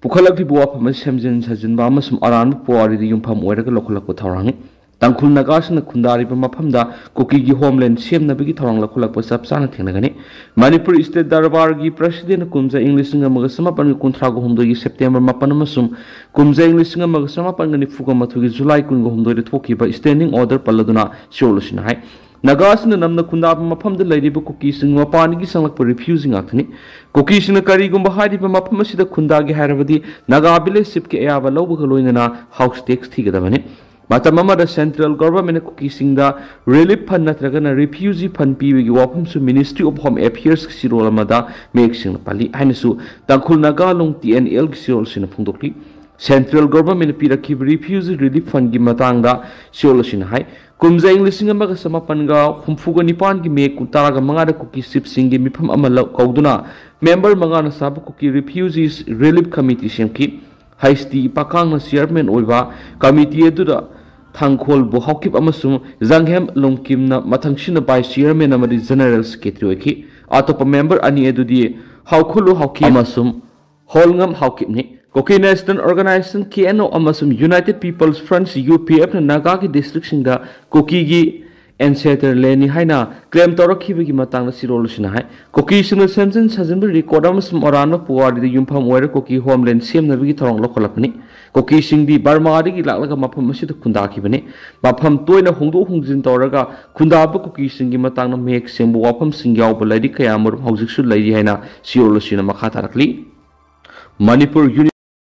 ꯄꯨꯈꯠꯂꯛꯂꯤꯕ ꯋꯥꯐꯝ ꯑꯁꯤ ꯁꯦꯝꯖꯤꯟ ꯁꯥꯖꯤꯟꯕ ꯑꯃꯁꯨꯡ ꯑꯔꯥꯟꯕ ꯄꯨꯋꯥꯔꯤꯗ ꯌꯨꯝꯐꯝ ꯑꯣꯏꯔꯒ ꯂꯧꯈꯠꯂꯛꯄ ꯊꯧꯔꯥꯡꯅꯤ꯫ ꯇꯥꯡꯈꯨꯜ ꯅꯥꯒꯥꯁꯤꯡꯅ ꯈꯨꯟꯗꯥꯔꯤꯕ ꯃꯐꯝꯗ ꯀꯨꯀꯤꯒꯤ ꯍꯣꯝꯂꯦꯟ ꯁꯦꯝꯅꯕꯒꯤ ꯊꯧꯔꯥꯡ ꯂꯧꯈꯠꯂꯛꯄ ꯆꯞ ꯆꯥꯅ ꯊꯦꯡꯅꯒꯅꯤ꯫ ꯃꯅꯤꯄꯨꯔ ꯁ꯭ꯇꯦꯠ ꯗꯔꯕꯥꯔꯒꯤ ꯄ꯭ꯔꯁꯤꯗꯦꯟꯅ ꯀꯨꯝꯖꯥ ꯏꯪ ꯂꯤꯁꯤꯡ ꯑꯃꯒ ꯆꯃꯥꯄꯟꯒ ꯀꯨꯟꯊ꯭ꯔꯥꯒ ꯍꯨꯝꯗꯣꯏꯒꯤ ꯁꯦꯞꯇꯦꯝꯕꯔ ꯃꯥꯄꯟ ꯑꯃꯁꯨꯡ ꯀꯨꯝꯖꯥ ꯏꯪ ꯂꯤꯁꯤꯡ ꯑꯃꯒ ꯆꯃꯥꯄꯟꯒ ꯅꯤꯐꯨꯒ ꯃꯥꯊꯣꯏꯒꯤ ꯖꯨꯂꯥꯏ ꯀꯨꯟꯒ ꯍꯨꯝꯗꯣꯏꯗ ꯊꯣꯛꯈꯤꯕ ꯁ꯭ꯇꯦꯟꯗꯤꯡ ꯑꯣꯔꯗꯔ ꯄꯜꯂꯗꯨꯅ ꯆꯦꯔꯣꯜ ꯑꯁꯤꯅ ꯍꯥꯏ, ꯅꯥꯒꯥꯁꯤꯡꯅ ꯅꯝꯅ ꯈꯨꯟꯗꯥꯕ ꯃꯐꯝꯗ ꯂꯩꯔꯤꯕ ꯀꯨꯀꯤꯁꯤꯡ ꯃꯄꯥꯟꯗꯒꯤ ꯆꯪꯂꯛꯄ ꯔꯤꯐ꯭ꯌꯨꯖꯤ ꯉꯥꯛꯇꯅꯤ꯫ ꯀꯨꯀꯤꯁꯤꯡꯅ ꯀꯔꯤꯒꯨꯝꯕ ꯍꯥꯏꯔꯤꯕ ꯃꯐꯝ ꯑꯁꯤꯗ ꯈꯨꯟꯗꯥꯒꯦ ꯍꯥꯏꯔꯕꯗꯤ ꯅꯥꯒꯥ ꯚꯤꯂꯦꯖ ꯆꯤꯐꯀꯤ ꯑꯌꯥꯕ ꯂꯧꯕꯒ ꯂꯣꯏꯅꯅ ꯍꯥꯎꯁ ꯇꯦꯛꯁ ꯊꯤꯒꯗꯕꯅꯤ꯫ ꯃꯇꯝ ꯑꯃꯗ ꯁꯦꯟꯇ꯭ꯔꯦꯜ ꯒꯣꯚꯔꯟꯃꯦꯟꯠꯅ ꯀꯨꯀꯤꯁꯤꯡꯗ ꯔꯤꯂꯤꯐ ꯐꯟꯗ ꯅꯠꯇ꯭ꯔꯒꯅ ꯔꯤꯐ꯭ꯌꯨꯖꯤ ꯐꯟꯗ ꯄꯤꯕꯒꯤ ꯋꯥꯐꯝꯁꯨ ꯃꯤꯅꯤꯁꯇ꯭ꯔꯤ ꯑꯣꯐ ꯍꯣꯝ ꯑꯦꯐꯤꯌꯔꯁꯀꯤ ꯆꯦꯔꯣꯜ ꯑꯃꯗ ꯃꯌꯦꯛ ꯁꯦꯡꯅ ꯄꯜꯂꯤ ꯍꯥꯏꯅꯁꯨ ꯇꯥꯡꯈꯨꯜ ꯅꯥꯒꯥ ꯂꯣꯡ, ꯇꯤ ꯑꯦꯟ ꯑꯦꯜꯒꯤ ꯆꯦꯔꯣꯜꯁꯤꯅ ꯐꯣꯡꯗꯣꯛꯂꯤ꯫ ꯁꯦꯟꯇ꯭ꯔꯦꯜ ꯒꯣꯚꯔꯟꯃꯦꯟꯠꯅ ꯄꯤꯔꯛꯈꯤꯕ ꯔꯤꯐ꯭ꯌꯨꯖꯤ ꯔꯤꯂꯤꯐ ꯐꯟꯗꯒꯤ ꯃꯇꯥꯡꯗ ꯆꯦꯔꯣꯜ ꯑꯁꯤꯅ ꯍꯥꯏ, ꯀꯨꯝꯖꯥ ꯏꯪ ꯂꯤꯁꯤꯡ ꯑꯃꯒ ꯆꯃꯥꯄꯟꯒ ꯍꯨꯝꯐꯨꯒ ꯅꯤꯄꯥꯟꯒꯤ ꯃꯦ ꯇꯔꯥꯒ ꯃꯉꯥꯗ ꯀꯨꯀꯤ ꯆꯤꯐꯁꯤꯡꯒꯤ ꯃꯤꯐꯝ ꯑꯃ ꯂꯧ-, ꯀꯧꯗꯨꯅ ꯃꯦꯝꯕꯔ ꯃꯉꯥꯅ ꯁꯥꯕ ꯀꯨꯀꯤ ꯔꯤꯐ꯭ꯌꯨꯖꯤꯁ ꯔꯤꯂꯤꯐ ꯀꯃꯤꯇꯤ ꯁꯦꯝꯈꯤ꯫ ꯍꯩꯁꯇꯤ ꯄꯥꯀꯥꯡꯅ ꯆꯤꯌꯔꯃꯦꯟ ꯑꯣꯏꯕ ꯀꯃꯤꯇꯤ ꯑꯗꯨꯗ ꯊꯥꯡꯈꯣꯜꯕꯨ ꯍꯥꯎꯀꯤꯞ ꯑꯃꯁꯨꯡ ꯖꯪꯍꯦꯝ ꯂꯣꯡꯀꯤꯝꯅ ꯃꯊꯪꯁꯤꯠꯅ ꯚꯥꯏꯁ ꯆꯤꯌꯔꯃꯦꯟ ꯑꯃꯗꯤ ꯖꯦꯅꯔꯦꯜ ꯁꯦꯀ꯭ꯔꯦꯇꯔꯤ ꯑꯣꯏꯈꯤ꯫ ꯑꯇꯣꯞꯄ ꯃꯦꯝꯕꯔ ꯑꯅꯤ ꯑꯗꯨꯗꯤ ꯍꯥꯎꯈꯨꯂꯨ ꯍꯥꯎꯀꯤꯞ ꯑꯃꯁꯨꯡ ꯍꯣꯜꯉꯝ ꯍꯥꯎꯀꯤꯞꯅꯤ꯫ ꯀꯨꯀꯤ ꯅꯦꯁꯅꯦꯜ ꯑꯣꯔꯒꯅꯥꯏꯖꯦꯁꯟ, ꯀꯦ ꯑꯦꯟ ꯑꯣ, ꯑꯃꯁꯨꯡ ꯌꯨꯅꯥꯏꯇꯦꯗ ꯄꯤꯄꯜꯁ ꯐ꯭ꯔꯟꯠ, ꯌꯨ ꯄꯤ ꯑꯦꯐꯅ ꯅꯥꯒꯥꯒꯤ ꯗꯤꯁꯇ꯭ꯔꯤꯛꯁꯤꯡꯗ ꯀꯨꯀꯤꯒꯤ ꯑꯦꯟꯁꯦꯇꯔ ꯂꯦꯟꯅꯤ ꯍꯥꯏꯅ ꯀ꯭ꯂꯦꯝ ꯇꯧꯔꯛꯈꯤꯕꯒꯤ ꯃꯇꯥꯡꯗ ꯁꯤꯔꯣꯜ ꯑꯁꯤꯅ ꯍꯥꯏ, ꯀꯨꯀꯤꯁꯤꯡꯅ ꯁꯦꯝꯖꯤꯟ ꯁꯥꯖꯤꯟꯕ ꯔꯦꯀꯣꯔꯗ ꯑꯃꯁꯨꯡ ꯑꯔꯥꯟꯕ ꯄꯨꯋꯥꯔꯤꯗ ꯌꯨꯝꯐꯝ ꯑꯣꯏꯔ ꯀꯨꯀꯤ ꯍꯣꯝꯂꯦꯟ ꯁꯦꯝꯅꯕꯒꯤ ꯊꯧꯔꯥꯡ ꯂꯧꯈꯠꯂꯛꯄꯅꯤ꯫ ꯀꯨꯀꯤꯁꯤꯡꯗꯤ ꯕꯔꯃꯥꯗꯒꯤ ꯂꯥꯛꯂꯒ ꯃꯐꯝ ꯑꯁꯤꯗ ꯈꯨꯟꯗꯥꯈꯤꯕꯅꯤ꯫ ꯃꯐꯝ ꯇꯣꯏꯅ ꯍꯣꯡꯗꯣꯛ ꯍꯣꯡꯖꯤꯟ ꯇꯧꯔꯒ ꯈꯨꯟꯗꯥꯕ ꯀꯨꯀꯤꯁꯤꯡꯒꯤ ꯃꯇꯥꯡꯗ ꯃꯌꯦꯛ ꯁꯦꯡꯕ ꯋꯥꯐꯝꯁꯤꯡ ꯌꯥꯎꯕ ꯂꯥꯏꯔꯤꯛ ꯀꯌꯥ ꯑꯃꯔꯣꯝ ꯍꯧꯖꯤꯛꯁꯨ ꯂꯩꯔꯤ ꯍꯥꯏꯅ ꯁꯤꯔꯣꯜ ꯑꯁꯤꯅ ꯃꯈꯥ ꯇꯥꯔꯛꯂꯤ꯫ ꯃꯅꯤꯄꯨꯔ